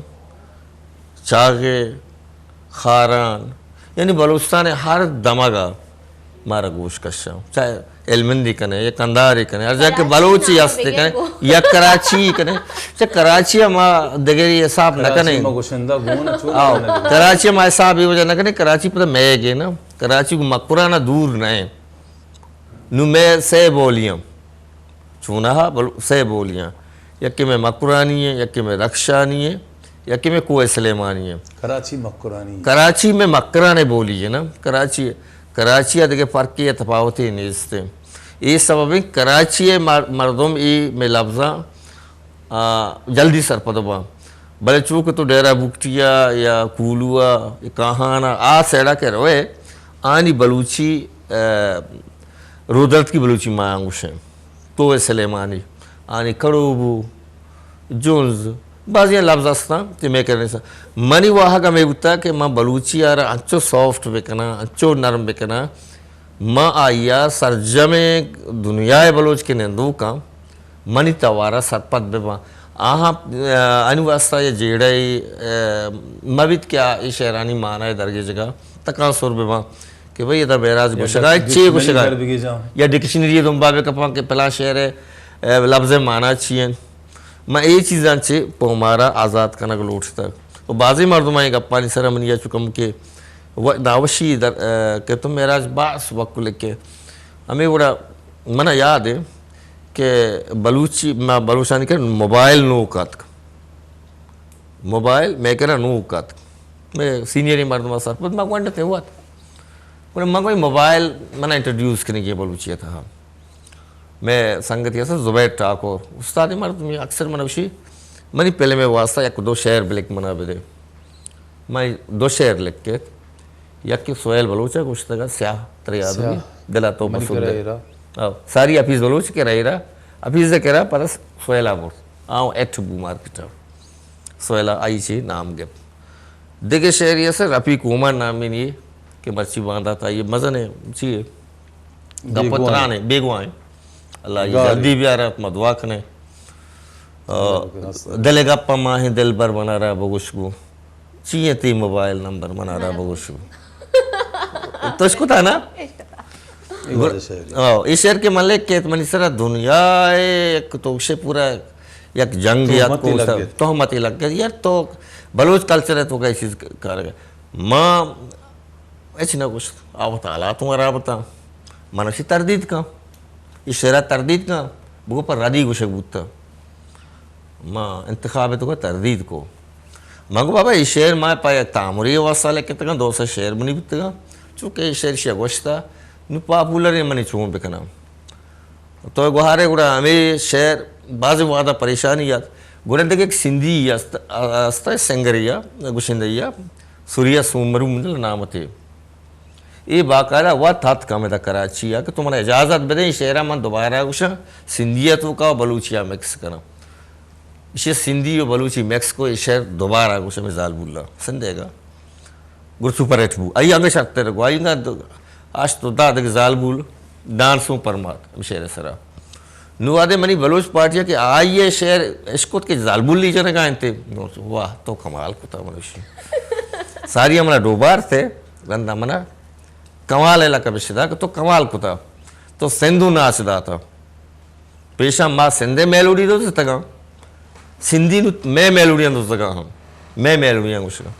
چاغے، خاران، یعنی بلوچستان ء ہر دمگ ء مارا گوش کشاں، چاہے ہلمندی کنے یا کندھاری کنے، ہر جاہ کہ بلوچی ہست کنے یا کراچی کنے، چہ کراچی ء ما دگری حساب نہ کنیں۔ آؤ، کراچی ء ما حساب اے وجہ نہ کنیں، کراچی پتہ مئیگ ایں نا، کراچی گوں مکران ء دور نہ ایں۔ نوں مئے سئے بولیاں۔ چوناہا بل-، سئے بولیاں۔ یکے مئے مکرانی ایں، یکے مئے رخشانی ایں، یکے مئے کوہ سلیمانی ایں۔ کراچی مکرانی۔ کراچی مئے مکران ء بولی ایں نا۔ کراچی، کراچی ء دگہ فرقے یا تفاوتے نیست ایں۔ اے سبب ایں کراچی ء مر-، مردم اے مئے لبزاں آ، جلدی سرپد باں۔ بلے چو کہ تو ڈیرہ بگٹی ء یا کولو ء، کاہان ء، آ سیڈ ء کہ روئے، آنی بلوچی، آ، رودرتکی بلوچی ما آں گوشیں۔ کوہ سلیمانی، آنی کڑوبو، جنز، بازیاں لبز استاں کہ مئے کرنے سا۔ منی واہگ ہمے بوتا کہ من بلوچی ء را انچو سافٹ بکناں، انچو نرم بکناں، من آئی ء سرجمیں دنیا ء بلوچ کہ نندوکاں، منی توار ء سرپد بہ باں۔ آہاں، آ، آنی واسطہ یہ جیڑہ ء، آ، مہ بیت کہ آ اے شعرانی معنی ء درگیجگ ء تکانسر بہ باں کہ بھئی ادا مہراج یا گوشگ ء چے گوشگ ء؟ یا ڈکشنری ء دمبا بہ کپاں کہ پلاں شعر ء، آ، لبز ء معنی چی انت؟ من اے چیزاں چہ پہ مارا آزاد کنگ لوٹتگ۔ و بازیں مردماں اے گپانی سر ء منی ء چو کمکے و-، داوشی در، اه، کہ تو معراج باز وکل کہ ہمیں وڑا منا یاد ہے کہ بلوچی، ما بلوچانی کہ موبائل نوک اتک، موبائل میں کرا نوک اتک، میں سینئریں مردم سرپد ما گونڈ تے وت، گڑا ما کوئی موبائل منا انٹروڈیوس کرنے کی بلوچی تھا۔ میں سنگتی است زبیر ٹاکور، استاد مردمی، اکثر من وشی منی فلم واسطہ یک دو شعر بلک منا بدے۔ من دو شعر لکھت، یکی سہیل بلوچ ء گوشتگ ء سیاہ ترا یاد سیاہ۔ بی دلا تو منی بسوت کرا دے۔ ایرا۔ آو، ساری حفیظ بلوچ کرا ایرا، حفیظ کرا پدا سہیل ء برت۔ آو ایٹ بو مارکیٹ ء۔ سہیل ء آئی چی نام گپت۔ دگہ شعری است رفیق اومان نامی نی کہ مرچی باندات آئی مزن چی گپ بیگواہ۔ ترانے بیگواہ۔ اللہ ای گاری۔ جلدی بیارت، ما دعا کنے۔ آ، دل گپ ماہیں دلبر منا را بگوش گو۔ چی ایں تئی موبائل نمبر منا را بگوش گو۔ تو اشکتا نا؟ اشکتا۔ اے واجہ شعر۔ آ، اے شعر کہ من لکھ کیت منی سرا دنیا ء یک توکشے پورا یک جنگ یات تہمت کو لگ گئے۔ تہمت لگ گئے۔ یار تو بلوچ کلچر ہے تو کئی چیز کر گئے۔ ما ہچ نہ گوشت، آ وت حالات ہوں خراب اتاں۔ من اشی تردید کن۔ اے شعرا تردید کن۔ بگو پر ردی گوشگ بوتا۔ ما انتخاب تو کا تردید کو۔ من گو بابا اے شعر ما پا یک تامری واسطہ لکھتگاں، دو سہ شعر منی بوتگاں۔ چونکہ اے شعر شیا گوشتا، نو پاپولر ہے منی چون بکناں۔ تو گوہارے گڑا ہمیں شعر بعض وعدہ پریشانی یات۔ گڑا دگہ ایک سندھی است، است سنگر یا گشندہ یا سوریا سومرو منزل نام تے۔ اے باقاعدہ وت اتک ہمدا کراچی ء کہ تو منا اجازت بدے، شعرا من دوبارہ گوشاں، سندھی ء توکا و بلوچی ء مکس کناں۔ ایشی سندھی و بلوچی مکس کو، اے شعر دوبارہ گوشاں، میں زالبول ء سندے گا۔ گڑا سپر ہٹ بو۔ آئی ہمیں شرط رکھو، آئی انگا دو-، آش تو دا دگہ زالبول ڈانس ہوں پرمات ہم شعر سرا۔ نو آدے منی بلوچ پارٹی کہ آئی اے شعر اشکت کہ زالبولی جنگا انتے۔ نو واہ، تو کمال کتا منوشی۔ ساری ہمنا ڈوبار تھے، رندا منا کمال علاقہ بشدا کہ تو کمال کتا۔ تو سندھو ناچ داتا۔ پیشا ما سندھے میلوڈی دو زتگاں۔ سندھی نو مئے میلوڑیاں دزگاں ہم، مئے میلوڑیاں گوشگاں۔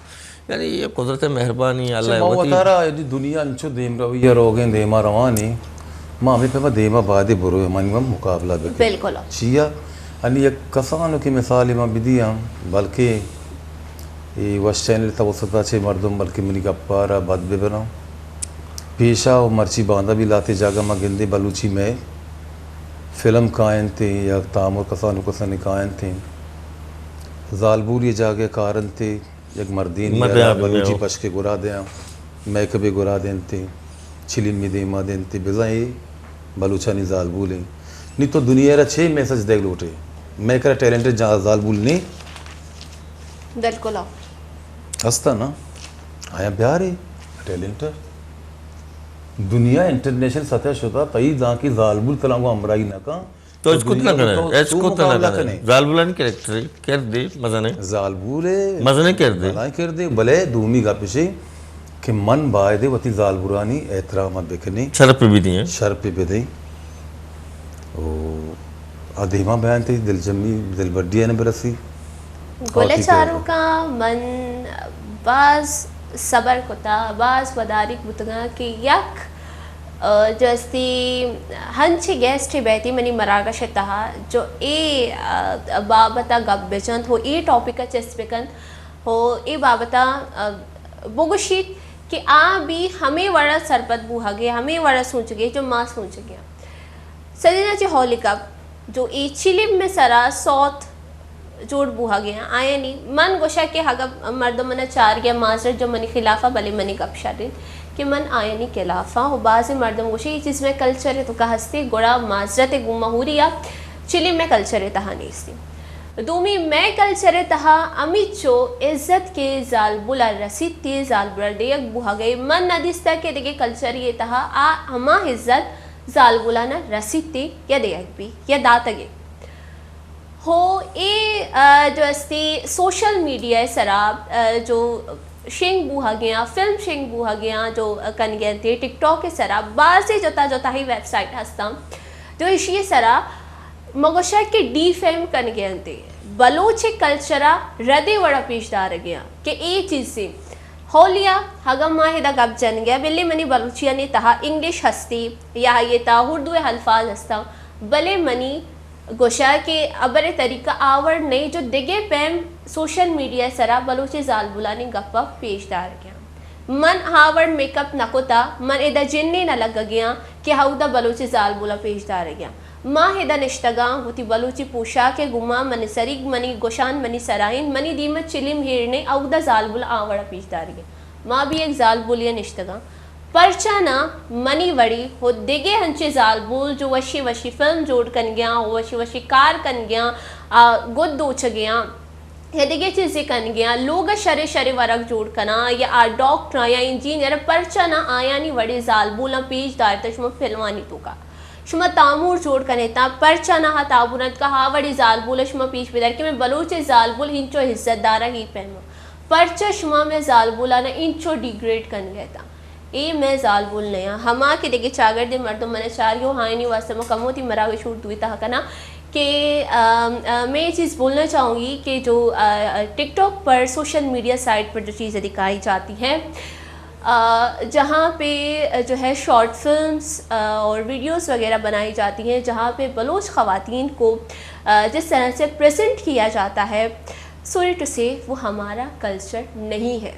یعنی یہ قدرت مہربانی، اللہ چہ ما وتی۔ وتارا یعنی دنیا انچو دیم روی ء روگیں، دیما روانی، ما ہمیں پہ ما دیما بادے بروئے، منی ہم مقابلہ بکن۔ بالکل۔ چیا؟ یعنی یک کسانو کی مثال ما بدیاں، بلکہ اے وش چینل توسط ء چہ مردم بلکہ منی گپارا بد ببراں۔ پیشا و مرچی باندا بھی لاتے جاگہ ما گندے بلوچی مئے فلم کاینت یا تامر کسان و کسانی کاینت۔ زالبول یہ جاگہ کارنت، یک مردین مردین یا آدمی بلوچی ہو۔ پشک گرا دیاں، میک اپ گرا دینت، چلیم می دیما دینت، بزاں اے بلوچانی زالبول ہیں۔ نی تو دنیا را چے میسج دیگ لوٹے؟ میں کرا ٹیلنٹ جا-، زالبول نہیں؟ بالکل آ۔ ہستا نا؟ آیا بیارے ٹیلنٹ۔ دنیا انٹرنیشنل سطح شتا، تئی دانکی زالبول تلانگو ہمراہی نہ کن۔ تو ہچ کت نہ کنے، ہچ کت نہ کنے۔ زالبولانی کریکٹر کردے مزنے۔ زالبول مزنے کردے۔ بلائیں کردے، بلے دومی گپ اشی کہ من باید وتی زالبولانی احترام بکنی۔ شرپ بھی دیں۔ شرپ بدیں۔ او آ دیما بیان تئی دلجمی، دلبڈی ء نہ برسی۔ گل ء چاروکاں من باز صبر کتا، باز وداریگ بوتگاں کہ یک، ء، جو استی ہنچیں گیسٹے بیتی منی مراگش ء تہا جو اے، ء، بابت ء گپ بجنت ہو اے ٹاپک ء چست بکنت ہو اے بابت ء، ء، بگوشیت کہ آ بھی ہمے وڑ ء سرپد بوہگے، ہمے وڑ ء سوچگے جو ما سوچگے آں۔ سجنا چہ ہولی کپ جو اے چلم ء سرا سوت جوڑ بوہگے آں، آیانی من گوشاں کہ اگاں مردم منا چارگے آں معذرت جو منی خلافا، بلے منی گپ شر انت کہ من آیانی خلافا۔ و بعضی مردم گوشی اے چیز مئے کلچر ء توکا ہستی، گڑا معذرت ء گوں مہوری ء چلم مئے کلچر ء تہا نیستی۔ دومی مئے کلچر ء تہا ہمیچو عزت کہ زالبولا رسیتی، زالبولا دیگ بوہگے من ندیستا کہ دگہ کلچری ء تہا آ ہما عزت زالبولانا رسیتے یا دیگ بی یا داتگے۔ ہو اے، ء، جو استی سوشل میڈیا ء سرا، ء، جو شنگ بوہگیاں، فلم شنگ بوہگیاں جو کنگے انتے، ٹک ٹاک ء سرا بازیں جتا جتاہی ویب سائٹ ہستاں جو ایشی ء سرا مگوشہ کہ ڈی فیم کنگے انتے، بلوچ کلچرا ردے وڑا پیش دارگیاں کہ اے چیزیں ہولیا، اگاں ما ادا گپ جنگ ءَ، بلے منی بلوچیانی تہا انگلش ہستی یا آئی ءِ تہا اردو ءِ الفاظ ہستاں، بلے منی گوشا کہ ابر ءِ طریقہ آ وڑ نئیں جو دگہ پیم سوشل میڈیا ءِ سرا بلوچ زالبولانی گپ ءَ پیش دارگ ءَ آں۔ من آ وڑ میک اپ نہ کتا، من ادا جنے نہ لگگ ءَ آں کہ اودا بلوچ زالبولاں پیش دارگ ءَ آں۔ ما ادا نشتگاں، وتی بلوچی پوشاک ءِ گوما، منی سریگ منی گوشان منی سرا انت، منی دیم ءَ چلم ہیر نئیں، اودا زالبول آ وڑا پیش دارگ ءَ۔ ما بھی یک زالبولے ءَ نشتگاں۔ پرچا نہ منی وڑی ہو دگہ انچیں زالبول جو وشی وشی فلم جوڑ کنگ ءَ آں، وشی وشی کار کنگ ءَ آں، آ، گد دوچگ ءَ آں، یا دگہ چیزے کنگ ءَ آں، لوگ ءَ شرے شرے ورگ جوڑ کناں، یا آ ڈاکٹراں یا انجینئر، پرچا نہ آیانی وڑیں زالبولاں پیش دارتہ شما فلمانی توکا؟ شما تامور جوڑ کنیتاں، پرچا نہ آ تامورانی توکا آ وڑیں زالبول ءَ شما پیش بدار کہ مئے بلوچ زالبول انچو عزت داراں اے پیما؟ پرچا شما مئے زالبولاں انچو ڈیگریڈ کنگ ءَ اتاں؟ اے مئے زالبول نیاں۔ ہما کہ دگہ چاگردیں مردم من ءَ چاری و آیانی واسطہ ما کمو وتی مراگش اردو ءِ تہا کناں کہ، ام، ام، میں یہ چیز بولنا چاہوں گی کہ جو، آ، آ، ٹک ٹاک پر، سوشل میڈیا سائٹ پر جو چیزیں دکھائی جاتی ہیں، آ، جہاں پہ جو ہے شارٹ فلمز، آ، اور ویڈیوز وغیرہ بنائی جاتی ہیں، جہاں پہ بلوچ خواتین کو، آ، جس طرح سے پریزنٹ کیا جاتا ہے، سوری ٹو سے، وہ ہمارا کلچر نہیں ہے۔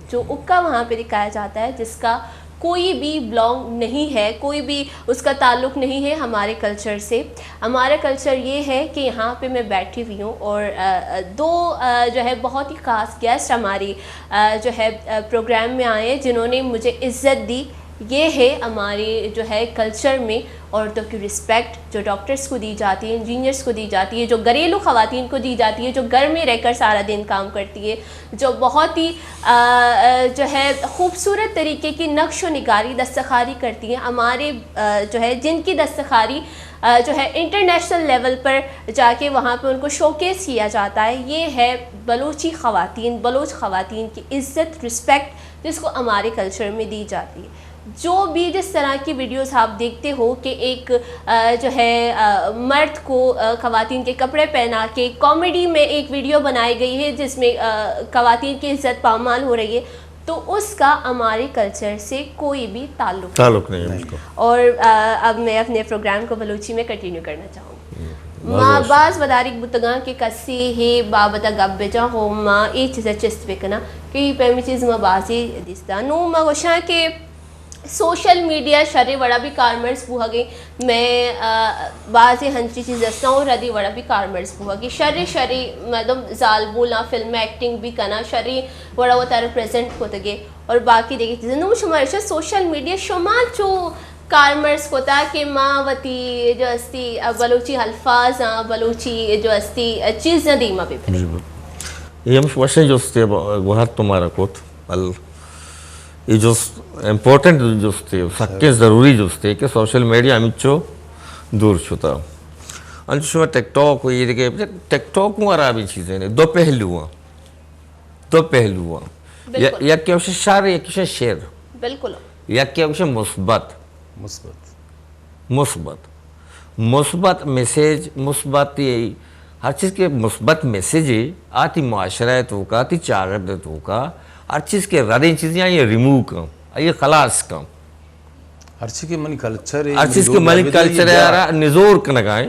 جو اکا وہاں پہ دکھایا جاتا ہے، جس کا کوئی بھی بلانگ نہیں ہے، کوئی بھی اس کا تعلق نہیں ہے ہمارے کلچر سے۔ ہمارا کلچر یہ ہے کہ یہاں پہ میں بیٹھی ہوئی ہوں اور، آ، آ، دو، آ، جو ہے بہت ہی خاص گیسٹ ہماری، آ، جو ہے، آ، پروگرام میں آئے ہیں، جنہوں نے مجھے عزت دی۔ یہ ہے ہمارے جو ہے کلچر میں عورتوں کی رسپیکٹ، جو ڈاکٹرز کو دی جاتی ہے، انجینئرز کو دی جاتی ہے، جو گھریلو خواتین کو دی جاتی ہے، جو گھر میں رہ کر سارا دن کام کرتی ہے، جو بہت ہی، آ، آ، جو ہے خوبصورت طریقے کی نقش و نگاری، دستکاری کرتی ہیں۔ ہمارے، آ، جو ہے جن کی دستکاری، آ، جو ہے انٹرنیشنل لیول پر جا کے وہاں پہ ان کو شوکیس کیا جاتا ہے، یہ ہے بلوچی خواتین، بلوچ خواتین کی عزت، رسپیکٹ، جس کو ہمارے کلچر میں دی جاتی ہے۔ جو بھی جس طرح کی ویڈیوز آپ دیکھتے ہو کہ ایک، آ، جو ہے، آ، مرد کو، آ، خواتین کے کپڑے پہنا کے کامیڈی میں ایک ویڈیو بنائی گئی ہے جس میں، آ، خواتین کی عزت پامال ہو رہی ہے، تو اس کا ہمارے کلچر سے کوئی بھی تعلق نہیں۔ تعلق نہیں ہے، بالکل۔ اور، آ، اب میں اپنے پروگرام کو بلوچی میں کنٹینیو کرنا چاہوں گی۔ ما باز وداریگ بوتگاں کہ کسے ہے بابت ءَ گپ بجاں، ہو ما اے چیز ءَ چست بکناں کہ اے پیمیں چیز ما بازی دیستاں۔ نوں ما گوشاں کہ سوشل میڈیا شریں وڑا بھی کارمرز بوہگیں، مئے، آ، بازیں ہنچی چیز استاں اور ردی وڑا بھی کارمرز بوہگیں۔ شریں شریں مردم زالبولاں فلم ایکٹنگ بھی کناں، شریں وڑا وتارا پریزنٹ کتگے اور باقی دگہ چیزیں۔ نوں شما ایشاں سوشل میڈیا شما چو کارمرز کتا کہ ما وتی جو استی، آ، بلوچی الفاظ آں، بلوچی جو استی، آ، چیز نہ دیما ببریں۔ جی، بالکل۔ یہ ہم وشیں جستے گوہر تمہارا کت۔ ال-، یہ جست امپورٹنٹ جستے، سکیں ضروری جستے کہ سوشل میڈیا ہمچو دور شتا۔ انچو شما ٹک ٹاک و یہ دیگہ، ٹک ٹاک ہوں خرابیں چیزیں نے، دو پہلو ہیں۔ دو پہلو ہیں۔ بالکل۔ ی-، یکے گوشے شر، یکے گوشے شر۔ بالکل۔ یکے گوشے مثبت۔ مثبت۔ مثبت۔ مثبت میسج، مثبت یہ ہر چیز کے مثبت میسج ہے، آتی معاشرہ ہے توکا، آتی چاگرد ہے توکا، ہر چیز کے ردیں چیزیں یہ ریموو کن، یہ خلاص کن۔ ہرچی کہ منی کلچر ہے، ہر چیز کہ منی کلچر ہے، آرا نزور کنگا ہے۔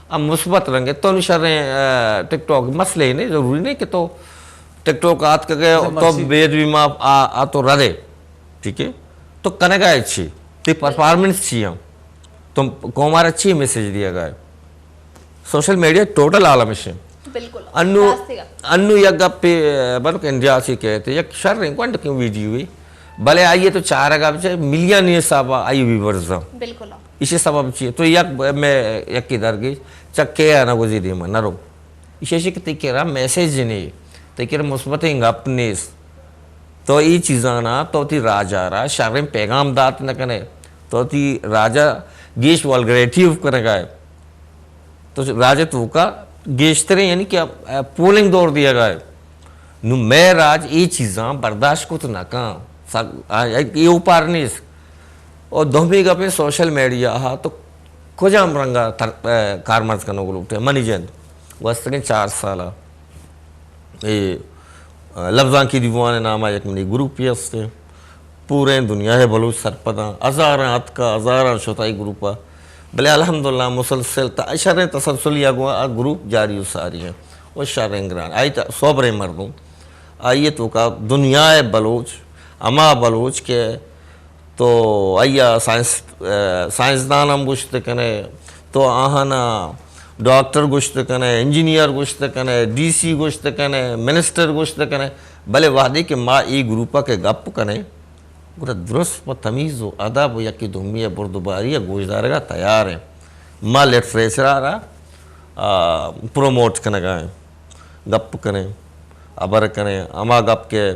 اب مثبت رنگ ہے، تو نی شریں، آ، ٹک ٹاک مسئلے نہیں، ضروری نہیں کہ تو ٹک ٹاک آتکگے، تو بید بھی ما آ، آ تو ردے، ٹھیک ہے؟ تو کنگا ہے چی؟ تی پرفارمنس چی ہم؟ تم قوم آرا چی میسج دیا گا ہے؟ سوشل میڈیا ٹوٹل عالم اش۔ بالکل۔ انو، راست گپ۔ انو یک گپے، بلک انڈیا سے کہتے، یک شریں گونڈکیں ویڈیو ہے۔ بلے آئیے تو چارگا بچے ملین حساب آئی ویورز ہیں۔ بالکل۔ اسی سبب چی تو یک میں یک درگیش چکے آنا گزی دیما نرو۔ اسی شک تی کرا میسج نہیں، تی کرا مثبت گپ نیست۔ تو ای چیزانا تو تی راجا را شریں پیغام دات نہ کنے۔ تو تی راجا گیش والگریٹیو کنگا ہے۔ تو راج توکا گیشتریں یعنی کہ، آ، پولنگ دور دیا گا ہے۔ نو مئے راج ای چیزاں برداشت کت نہ کن۔ سا-، آ، اے اوپار نیست۔ اور دومی گپیں سوشل میڈیا ہا تو کجام رنگا تر-، آ، کارمرز کنوک لوٹے۔ منی جند گوستگیں چار سالا اے لبزانکی دیوان ءِ نام ءَ یک منی گروپے است، پوریں دنیا ءِ بلوچ سرپداں، ہزاراں اتکا، ہزاراں شتا اے گروپ ءَ، بلے الحمدللہ مسلسل تا شریں تسلسل یا گوں آ گروپ جاری و ساری ہیں و شریں گران آئی تا سوبریں مردم، آئی توکا دنیا ءِ بلوچ، ہما بلوچ کہ تو آئی ءَ سائنس، ءَ، سائنسدان ہم گوشت کنے، تو آہانا ڈاکٹر گوشت کنے، انجینئر گوشت کنے، ڈی سی گوشت کنے، منسٹر گوشت کنے، بلے وہدے کہ ما اے گروپ ءَ کہ گپ کنیں، گڑا درست پہ تمیز و ادب و یکے دومی ءِ بردباری ءَ گوشدارگ ءَ تیار ایں۔ ما لٹریچر ءَ را، آ، پروموٹ کنگ ءَ ایں۔ گپ کنیں، ہبر کنیں، ہما گپ کہ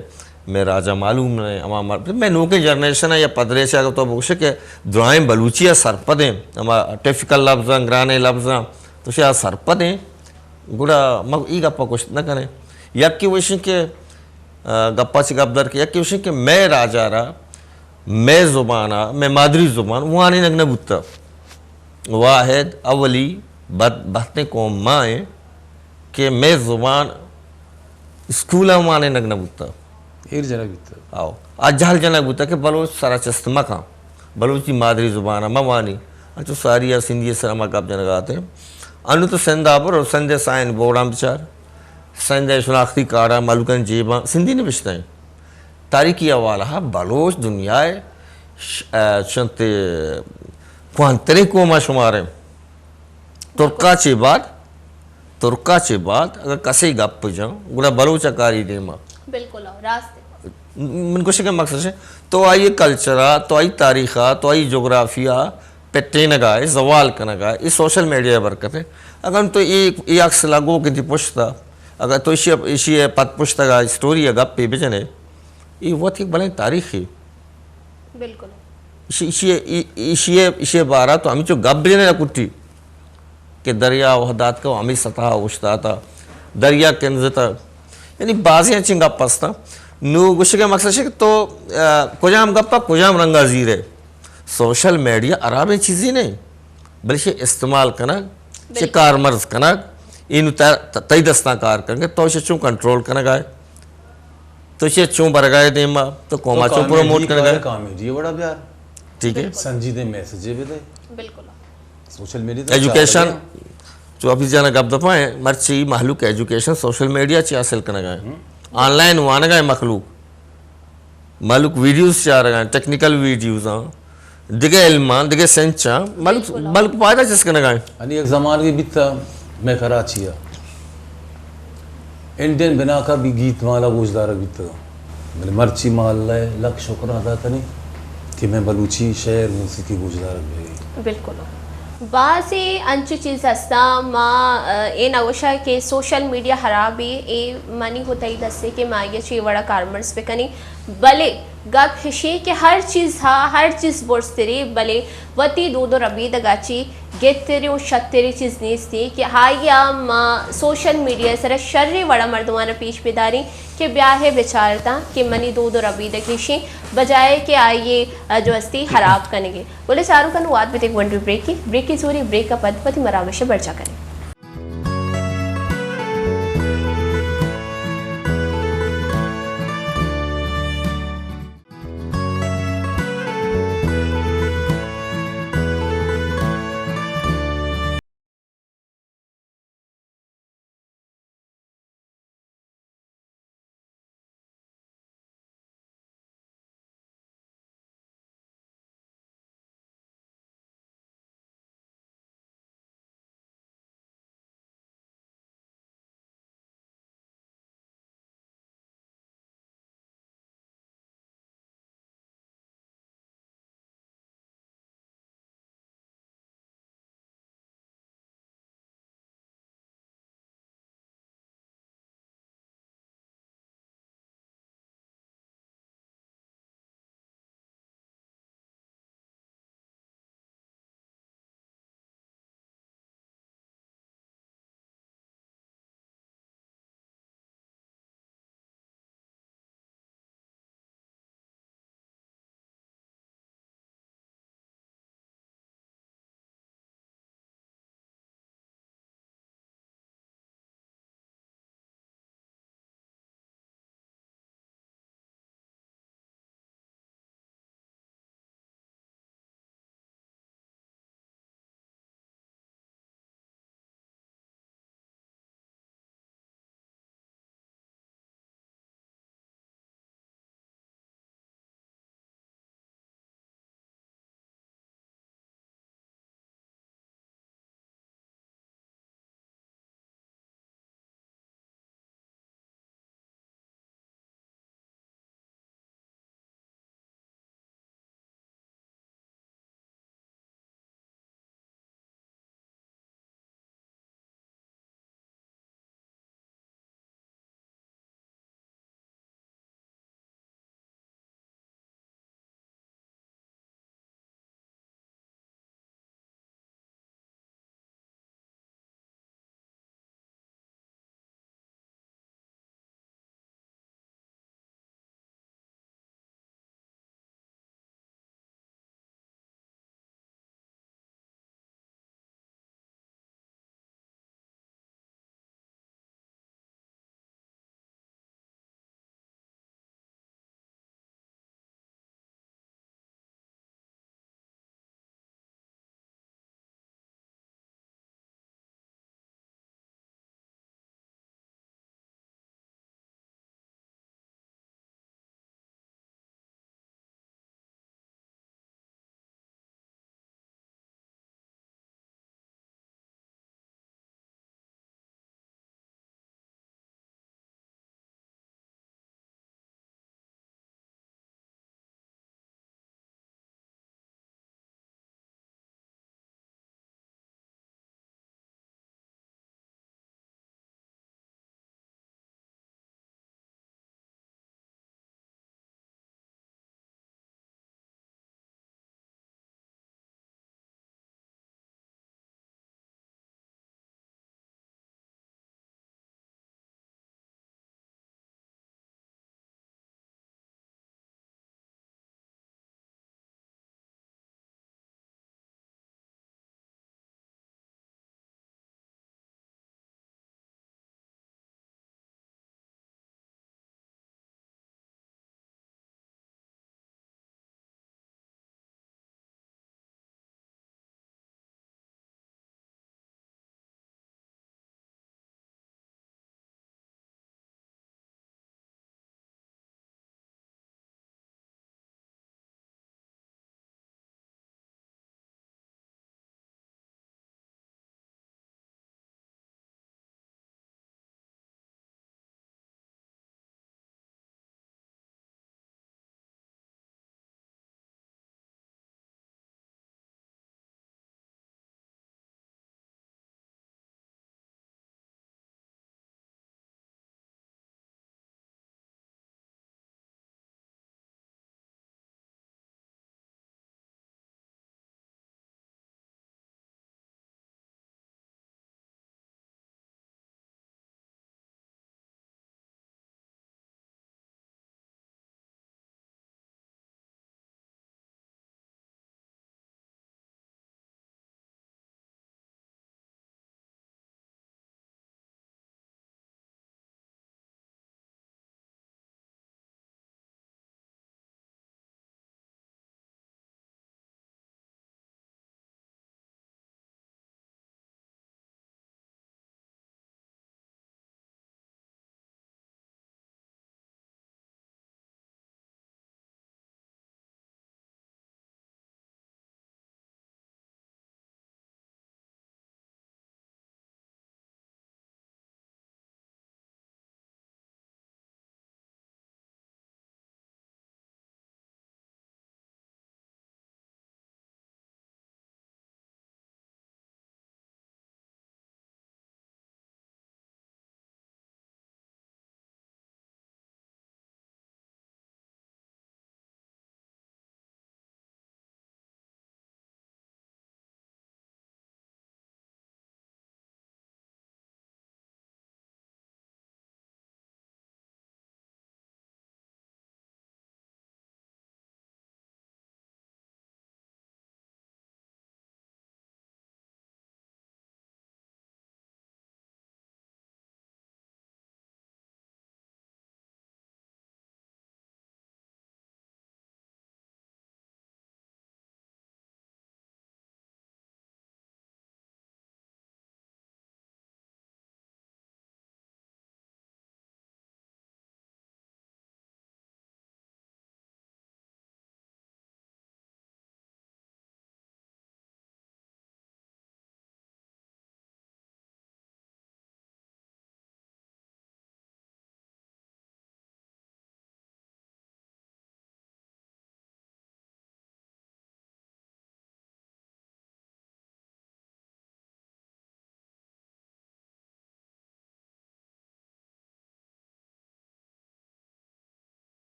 مئے راج ءَ معلوم نہ ایں، ہما مر-، مئے نوکیں جنریشن ءَ یا پدریچ ءَ اگر تو بگوشے کہ درائیں بلوچی ءَ سرپد ایں، ہما ٹیپیکل لبزاں، گرانیں لبزاں، تو شاید سرپد ایں، گڑا ما اے گپ ءَ گوشت نہ کنیں۔ یکے وشیں کہ، آ، گپ ءَ چہ گپ در کہ یکے وشیں کہ مئے راج ءَ را مئے زبان ءَ، مئے مادری زبان وانینگ نہ بوتہ۔ واحد اولی بد-، بہتیں قوم ما ایں کہ مئے زبان اسکول ءَ وانینگ نہ بوتہ۔ ایر جنگ بوتہ۔ آؤ۔ آ جہل جنگ بوتہ کہ بلوچ سرا چست مکن، بلوچی مادری زبان ءَ مہ وانی۔ انچو ساری ءَ سندھی ءِ سرا ما گپ جنگ ءَ اتیں۔ انو تو سندھ ءَ بر، سندھ ءِ سائن بورڈاں بچار، سندھ ءِ شناختی کارڈ ءَ مہلوکانی جیباں سندھی نبشتہ ایں۔ تاریخی حوالہ ءَ بلوچ دنیا ءِ ش-، ءَ چنت کوہنتریں قوم ءَ شمار ایں۔ ترک ءَ چہ بعد، ترک ءَ چہ بعد اگر کسے گپ جن، گڑا بلوچ ءَ کاری دیما۔ بالکل، راست ہے۔ من گوشگ ءِ مقصد ہے، تو آئی کلچر ءَ، تو آئی تاریخ ءَ، تو آئی جغرافیہ ءَ پٹینگ ءَ ئے، زوال کنگ ءَ ئے، اے سوشل میڈیا ءِ برکت ءَ۔ اگر تو اے، اے عکس لگو کہ تئی پشت ءَ، اگر تو ایشی، ایشی ءِ پد پشت ءَ اسٹوری ءِ گپے بجنے، اے وت یک بلائیں تاریخے۔ بالکل۔ ایشی، ایشی، ایشی، ایشی ءِ بارہ تو ہمینچو گپ بجنے نہ کٹی کہ دریا وہدات کو ہمیں سطح اوشتاتا، دریا کنزتا۔ یعنی بازیں انچیں گپ ہستاں۔ نو گوشگ ءِ مقصد ہے کہ تو، آ، کجام گپ ءَ کجام رنگ ءَ زیرے۔ سوشل میڈیا ہرابیں چیزے نہیں، بلے چہ استعمال کنگ، چہ بالکل۔ کارمرز کنگ، اینو تا-، تا-، تئی دستاں کار کنگ، تو اسے چون کنٹرول کنگ آئے، تو اسے چون برگ آئے دیما، تو قوما تو چون کامیڈی پروموٹ کنگ آئے۔ کارے کامیڈی وڑا بیار۔ ٹھیک ہے۔ بالکل۔ سنجیدہ میسج بدے۔ بالکل۔ سوشل میڈیا تو ایجوکیشن، چار دے۔ چو ابھی جانا گپ دپا ہے، مرچی مخلوق ایجوکیشن سوشل میڈیا چی حاصل کنگ آئے۔ ہم۔ آن لائن وانگ آئے مخلوق۔ ملک ویڈیوز چارگاں، ٹیکنیکل ویڈیوز آں، دگہ علم آں، دگہ سینچ آں، ملک، بالکل۔ ملک پائدہ چست کنگا ایں۔ انی یک زمانگے بیتا، مئے کراچی ءَ انڈین بناکا بھی گیت مالا گوشدارگ بیتا۔ بلے مرچی ما اللہ ءَ لک شکر ادا کنیں کہ مئے بلوچی شعر موسیقی گوشدارگ بیگی۔ بالکل۔ بازیں انچیں چیز ہستاں، ما، ءَ، اے نہ گوشاں کہ سوشل میڈیا ہرابے، اے منی و تئی دستے کہ ما آئی ءَ چے وڑا کارمرز بکنیں، بلے گپ ہشی کہ ہر چیز ہا، ہر چیز برزترے، بلے وتی دود و ربیدگا چے گہتریں و شتریں چیز نیستی کہ آئی ءَ ما سوشل میڈیا سرا شریں وڑا مردمانا پیش بداریں کہ بیاہے بچارتاں کہ منی دود و ربیدگ ہشیں، بجائے کہ آئی ءَ جو ہستی ہراب کنگے۔ بلے چاروکاں وہد بدے گونڈیں بریکے، بریکے زوری، بریک ءَ پد وتی مراگش ءَ برجاہ کنیں۔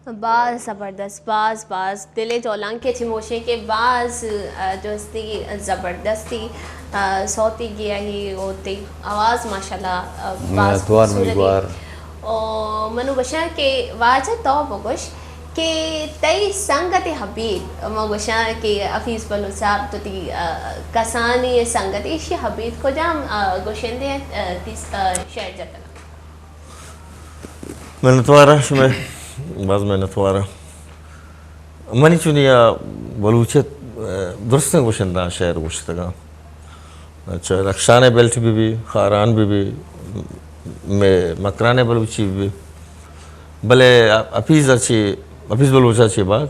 باز زبردست، باز، باز دل ءِ جولانکے چہ موشیں کہ باز، ءَ، جستی زبردستی، ءَ، صوتی گیاہی و تئی آواز ماشاءاللہ، ءَ، باز منتوار منی خوبصورتی۔ گوار۔ او منو گوشاں کہ واجہ تو بگوش کہ تئی سنگت حبیب، ما گوشاں کہ حفیظ بلوچ صاحب تو تئی، ءَ، کسانی سنگت، ایشی حبیب کجام، ءَ، گوشندے، ءَ، تئی، ءَ، شعر جتگ؟ منتوار آں شمئے، باز منتوار آں۔ منی چونیا بلوچ ءِ درستیں گوشنداں شعر گوشتگاں۔ اچھا، رخشان ءِ بیلٹ بہ بی، خاران بہ بی، مئے مکران ءِ بلوچی بہ بی۔ بلے حفیظ ءَ چہ، حفیظ بلوچ ءَ چہ بعد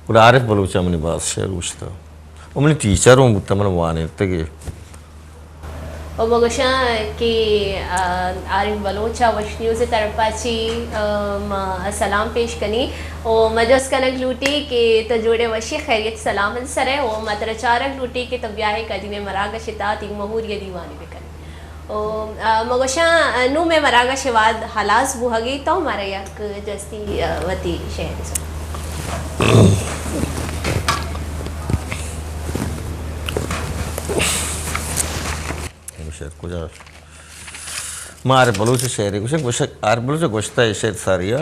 گڑا عارف بلوچ ءَ منی باز شعر گوشتگ۔ و منی ٹیچر اوں بوتگ، من وانینتگے۔ و ما گوشاں کہ، آ، عارف بلوچ ءَ وش نیوز ءِ طرف ءَ چہ، آ، ما سلام پیش کنی و ما جست کنگ لوٹی کہ تو جوڑے وشی خیریت سلامت سر ئے و ما ترا چارگ لوٹی کہ تو بیائے کدی مئے مراگش ءِ تہا تئی مہوری ءِ دیوانی بکن۔ و، آ، ما گوشاں، آ، نوں مئے مراگش ءِ وہد ہلاس بوہگی تو مارا یک جستی، آ، وتی شعر بزن۔ شعر کجا؟ ما عارف بلوچ ءِ شعرے گوشاں، گوشگ، عارف بلوچ ءَ گوشتہ اے شعر ساری ءَ،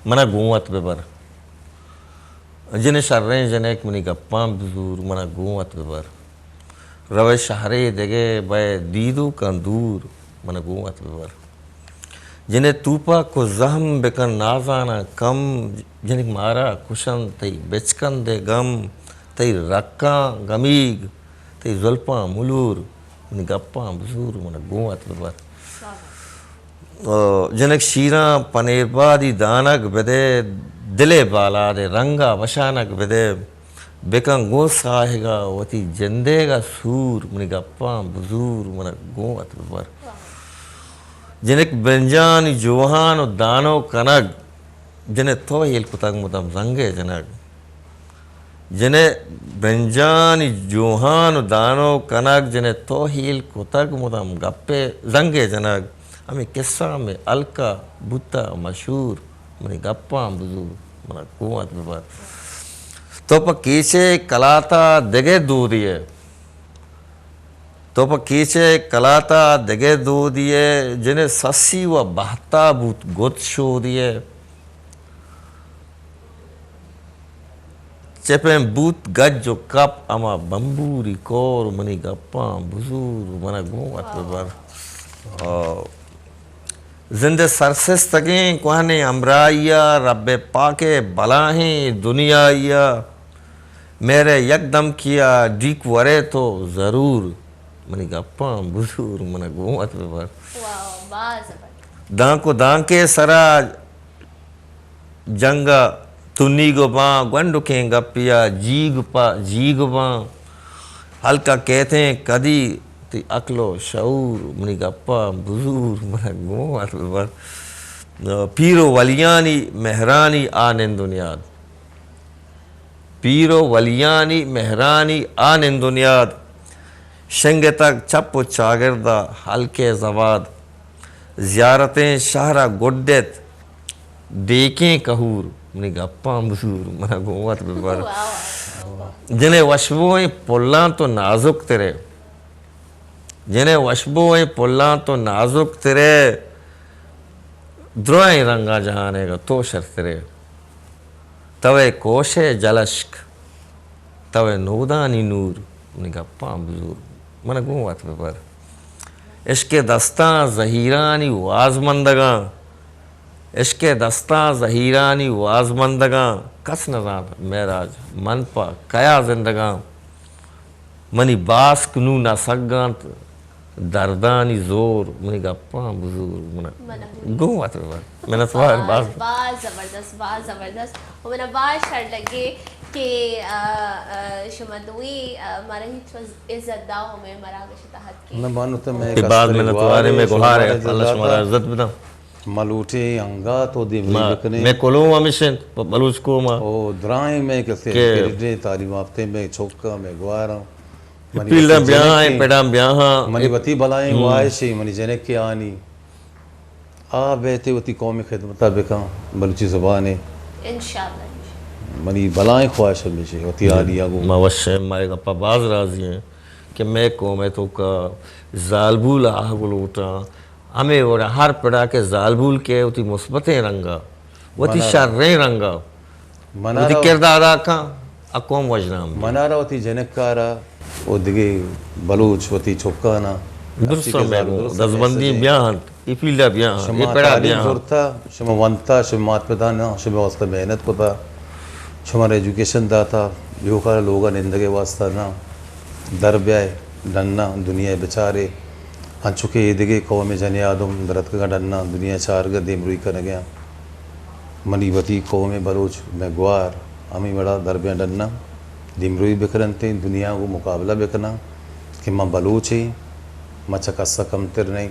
منا گوں وت ببر۔ جن شریں جنک منی گپاں بزور، منا گوں وت ببر۔ روئے شہرے دگہ بئے دیدوکاں دور، منا گوں وت ببر۔ جن توپک و زہم بکن نازاناں کم، جنک مارا کشنت تئی بچکندے گم، تئی رکاں گمیگ، تئی زلپاں ملور، منی گپاں بزور، منا گوں وت ببر۔ جنک شیراں پنیر بادی دانگ بدے، دل ءِ بالاد ءِ رنگ ءَ وشانگ بدے، بکن گوں ساہگ ءَ وتی جندیگ ءَ سور، منی گپاں بزور، من ءَ گوں وت ببر۔ جنک بنجانی جوہان و دانو کنگ، جن ءَ تو ہیل کتگ مدام زنگ ءِ جنگ۔ جن ءِ بنجانی جوہان و دانو کنگ، جن ءَ تو ہیل کتگ مدام گپ ءِ زنگ ءِ جنگ۔ ہمے قصہ ہمے ہلک ءَ بوتہ مشہور، منی گپاں بزور، من ءَ گوں وت ببر۔ تو پہ کیچ ءِ کلات ءَ دگہ دودے ئے، تو پہ کیچ ءِ کلات ءَ دگہ دودے ئے، جن ءِ سسی و بہت ءَ بوت گد شودے ئے۔ چہ پیم بوت گج و کپ ہما بمبوری کور، منی گپاں بزور، من ءَ گوں وت ببر۔ آ، زند ءِ سرسستگیں کوہنیں ہمراہی ءَ رب پاک ءِ بلاہیں دنیائی ءَ مہر ءِ یک دمکے ءَ ڈیک ورئے تو ضرور، منی گپاں بزور، من ءَ گوں وت ببر۔ واہ، باز زبردست۔ دانک و دانک ءِ سرا جنگ ءَ تنیگ باں، گونڈکیں گپے ءَ جیگ پہ جیگ باں۔ ہلک ءَ کیتیں کدی تئی عقل و شعور، منی گپاں بزور، من ءَ گوں وت ببر۔ پیر و ولیانی مہرانی آ نند و نیاد، پیر و ولیانی مہرانی آ نند و نیاد، شنگتگ چپ و چاگرد ءَ ہلک ءِ زواد۔ زیارتیں شہر ءَ گڈت ڈیکیں کہور، منی گپاں بزور، من ءَ گوں وت ببر۔ واہ، واہ، واہ۔ جن ءِ وشبوئیں پلاں تو نازک ترے، جن ءِ وشبوئیں پلاں تو نازک ترے، درائیں رنگاں جہان ءَ گا تو شرترے۔ توئے کوش ءِ جلشک، توئے نودانی نور، منی گپاں بزور، من ءَ گوں وت ببر۔ عشق ءِ دستاں زہیرانی واز مندگاں، عشق ءِ دستاں زہیرانی واز مندگاں، کس نزانت مئے راج من پہ کیا زندگاں۔ منی باسک نوں نہ سگانت دردانی زور، منی گپاں بزور، من ءَ گوں وت ببر۔ منتوار باز۔ باز زبردست، باز زبردست۔ و من ءَ باز شر لگے کہ، آ، آ، شما دوئیں، آ، مارا ہچ وز عزت دا ہمے مراگش تحت کہ۔ نہ بانو تو مئے باز منتوار ئے، مئے گہار ئے، اللہ شمارا عزت بداں۔ ما لوٹیں انگت و دیمروی بکنیں۔ مئے کلوہ ہمیش انت، ب-، بلوچ قوم ءَ۔ او درائیں مئے کسے کہ کریڈیں تعلیم یافتیں مئے چک ءَ، مئے گوہاراں۔ منی پیلاں وتی بیاہاں، جنکیں، پڑاں بیاہاں۔ منی وتی بلائیں واہشے، منی جنکے آنی آ بیت وتی قوم ءِ خدمت ءَ بکن، بلوچی زبان ءِ۔ انشاءاللہ۔ منی بلائیں خواہش ہمیش ایں وتی حالیاں گوں۔ ما وش ایں، ما اے گپا باز راضی ایں کہ مئے قوم ءِ توکا زالبول آہگ لوٹاں، ہمے وڑا ہر پڑا کہ زالبول کہ وتی مثبتیں رنگا، وتی شریں رنگا، وتی کردار ادا کاں، آ قوم وژنام بی۔ منارا وتی جنکارا و دگہ بلوچ وتی چکاناں درستاں مئے گوں دزبندی بیاں انت، اے فیلڈا بیاں انت، اے پڑا بیاں انت۔ شما تعلیم زرتا، شما ونتا، شما مات پتاں، شما واسطہ محنت کتا، شما را ایجوکیشن داتا، ایوکارا لوگا نندگے واسطہ نہ، در بیائے ڈنا دنیا بچارے، انچو کہ اے دگہ قوم جنی آدم درتکگاں ڈنا دنیا چارگا دیمروئی کنگیاں۔ منی وتی قوم بلوچ مئے گوار ہمے وڑا در بیاں ڈنا دیمروئی بکننت، دنیا گوں مقابلہ بکناں کہ ما بلوچ ایں، ما چہ کسا کمتر نہ ایں۔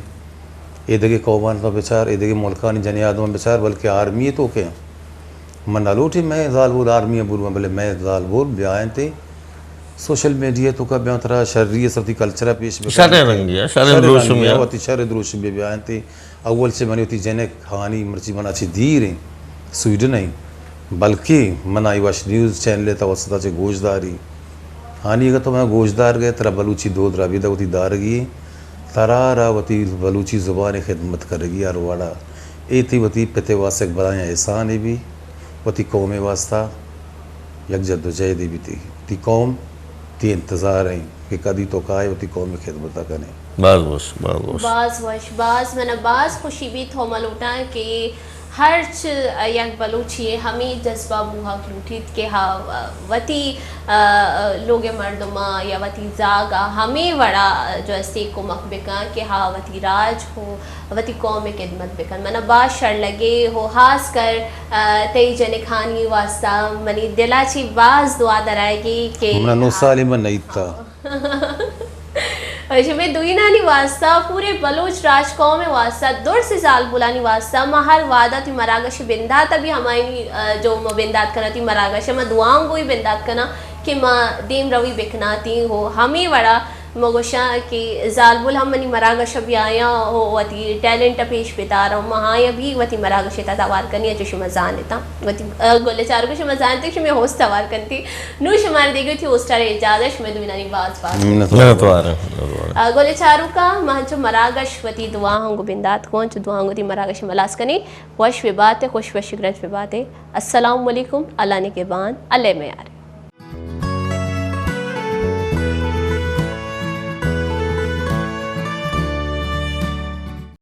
اے دگہ قومان تو بچار، اے دگہ ملکانی جنی آدمان بچار، بلکہ آرمی تو کہ من نہ لوٹیں مئے زالبول آرمی بروان، بلے مئے زالبول بیاینت سوشل میڈیا توکا بیاں ترا شری سرتی کلچرا پیش بکننت۔ شریں رنگیا، شریں دروشمیا۔ وتی شر دروشمیا بیاینت۔ اول چہ منی وتی جنک ہانی مرچی منا چہ دیر ایں، سویڈن ایں، بلکہ من آئی وش نیوز چینل ءِ توسط ءَ چہ گوش داری۔ ہانی اگہ تو منا گوش دارگ ءَ ئے، ترا بلوچی دود ربیدگ وتی دارگی ایں، ترا را وتی بلوچی زبان ءِ خدمت کنگی ہر وڑا۔ اے تئی وتی پت ءِ واسطہ یک بلاہیں احسانے بی، وتی قوم ءِ واسطہ یک جدوجہدے بیتی۔ وتی قوم تئی انتظار ایں کہ کدی تو کائے وتی قوم ءِ خدمت ءَ کنے۔ باز وش، باز وش۔ باز وش، باز، من ءَ باز خوشی بیت، ہو من لوٹاں کہ ہرچ یک بلوچے ءَ ہمے جذبہ بوہگ لوٹیت کہ ہا وتی، آ، لوگ ءِ مردماں یا وتی زاگ ءَ ہمے وڑا جو استے کمک بکن کہ ہا وتی راج ہو وتی قوم ءِ خدمت بکن۔ من ءَ باز شر لگے ہو، خاص کر، آ، تئی جنکانی واسطہ منی دل ءَ چہ باز دعا درائگی کہ من ءَ نو سالے من نئیتا۔ شمے دوئینانی واسطہ، پورے بلوچ راج قوم ءِ واسطہ، درس زالبولانی واسطہ، ما ہر وہدا تئی مراگش بندات ءَ بی ہمائی، آ، جو ما بندات کناں تئی مراگش ءَ، ما دعاؤں گوئی بندات کناں کہ ما دیم روی بکناں تئی ہو ہمے وڑا ما گوشاں کہ زالبول ہم منی مراگش ءَ بیایاں و وتی ٹیلنٹ ءَ پیش بداراں، ما آیاں بھی وتی مراگش ءِ تہا توار کنی، انچو شما زانتاں۔ وتی، آ، گل چاروک شما زانتے شمے ہوسٹ توار کنتی۔ نوں شمارا دیگی وتی ہوسٹ ءَ را اجازت، شمے دوئینانی باز باز منت وار۔ آ، گل چاروکا، ما انچو مراگش وتی دعاہاں گوں بندات کن، انچو دعاہاں گوں وتی مراگش ءَ ہلاس کنی۔ وش بباتے، خوش وش گرنچ بباتے۔ السلام علیکم، اللہ نگہبان، اللہ میار۔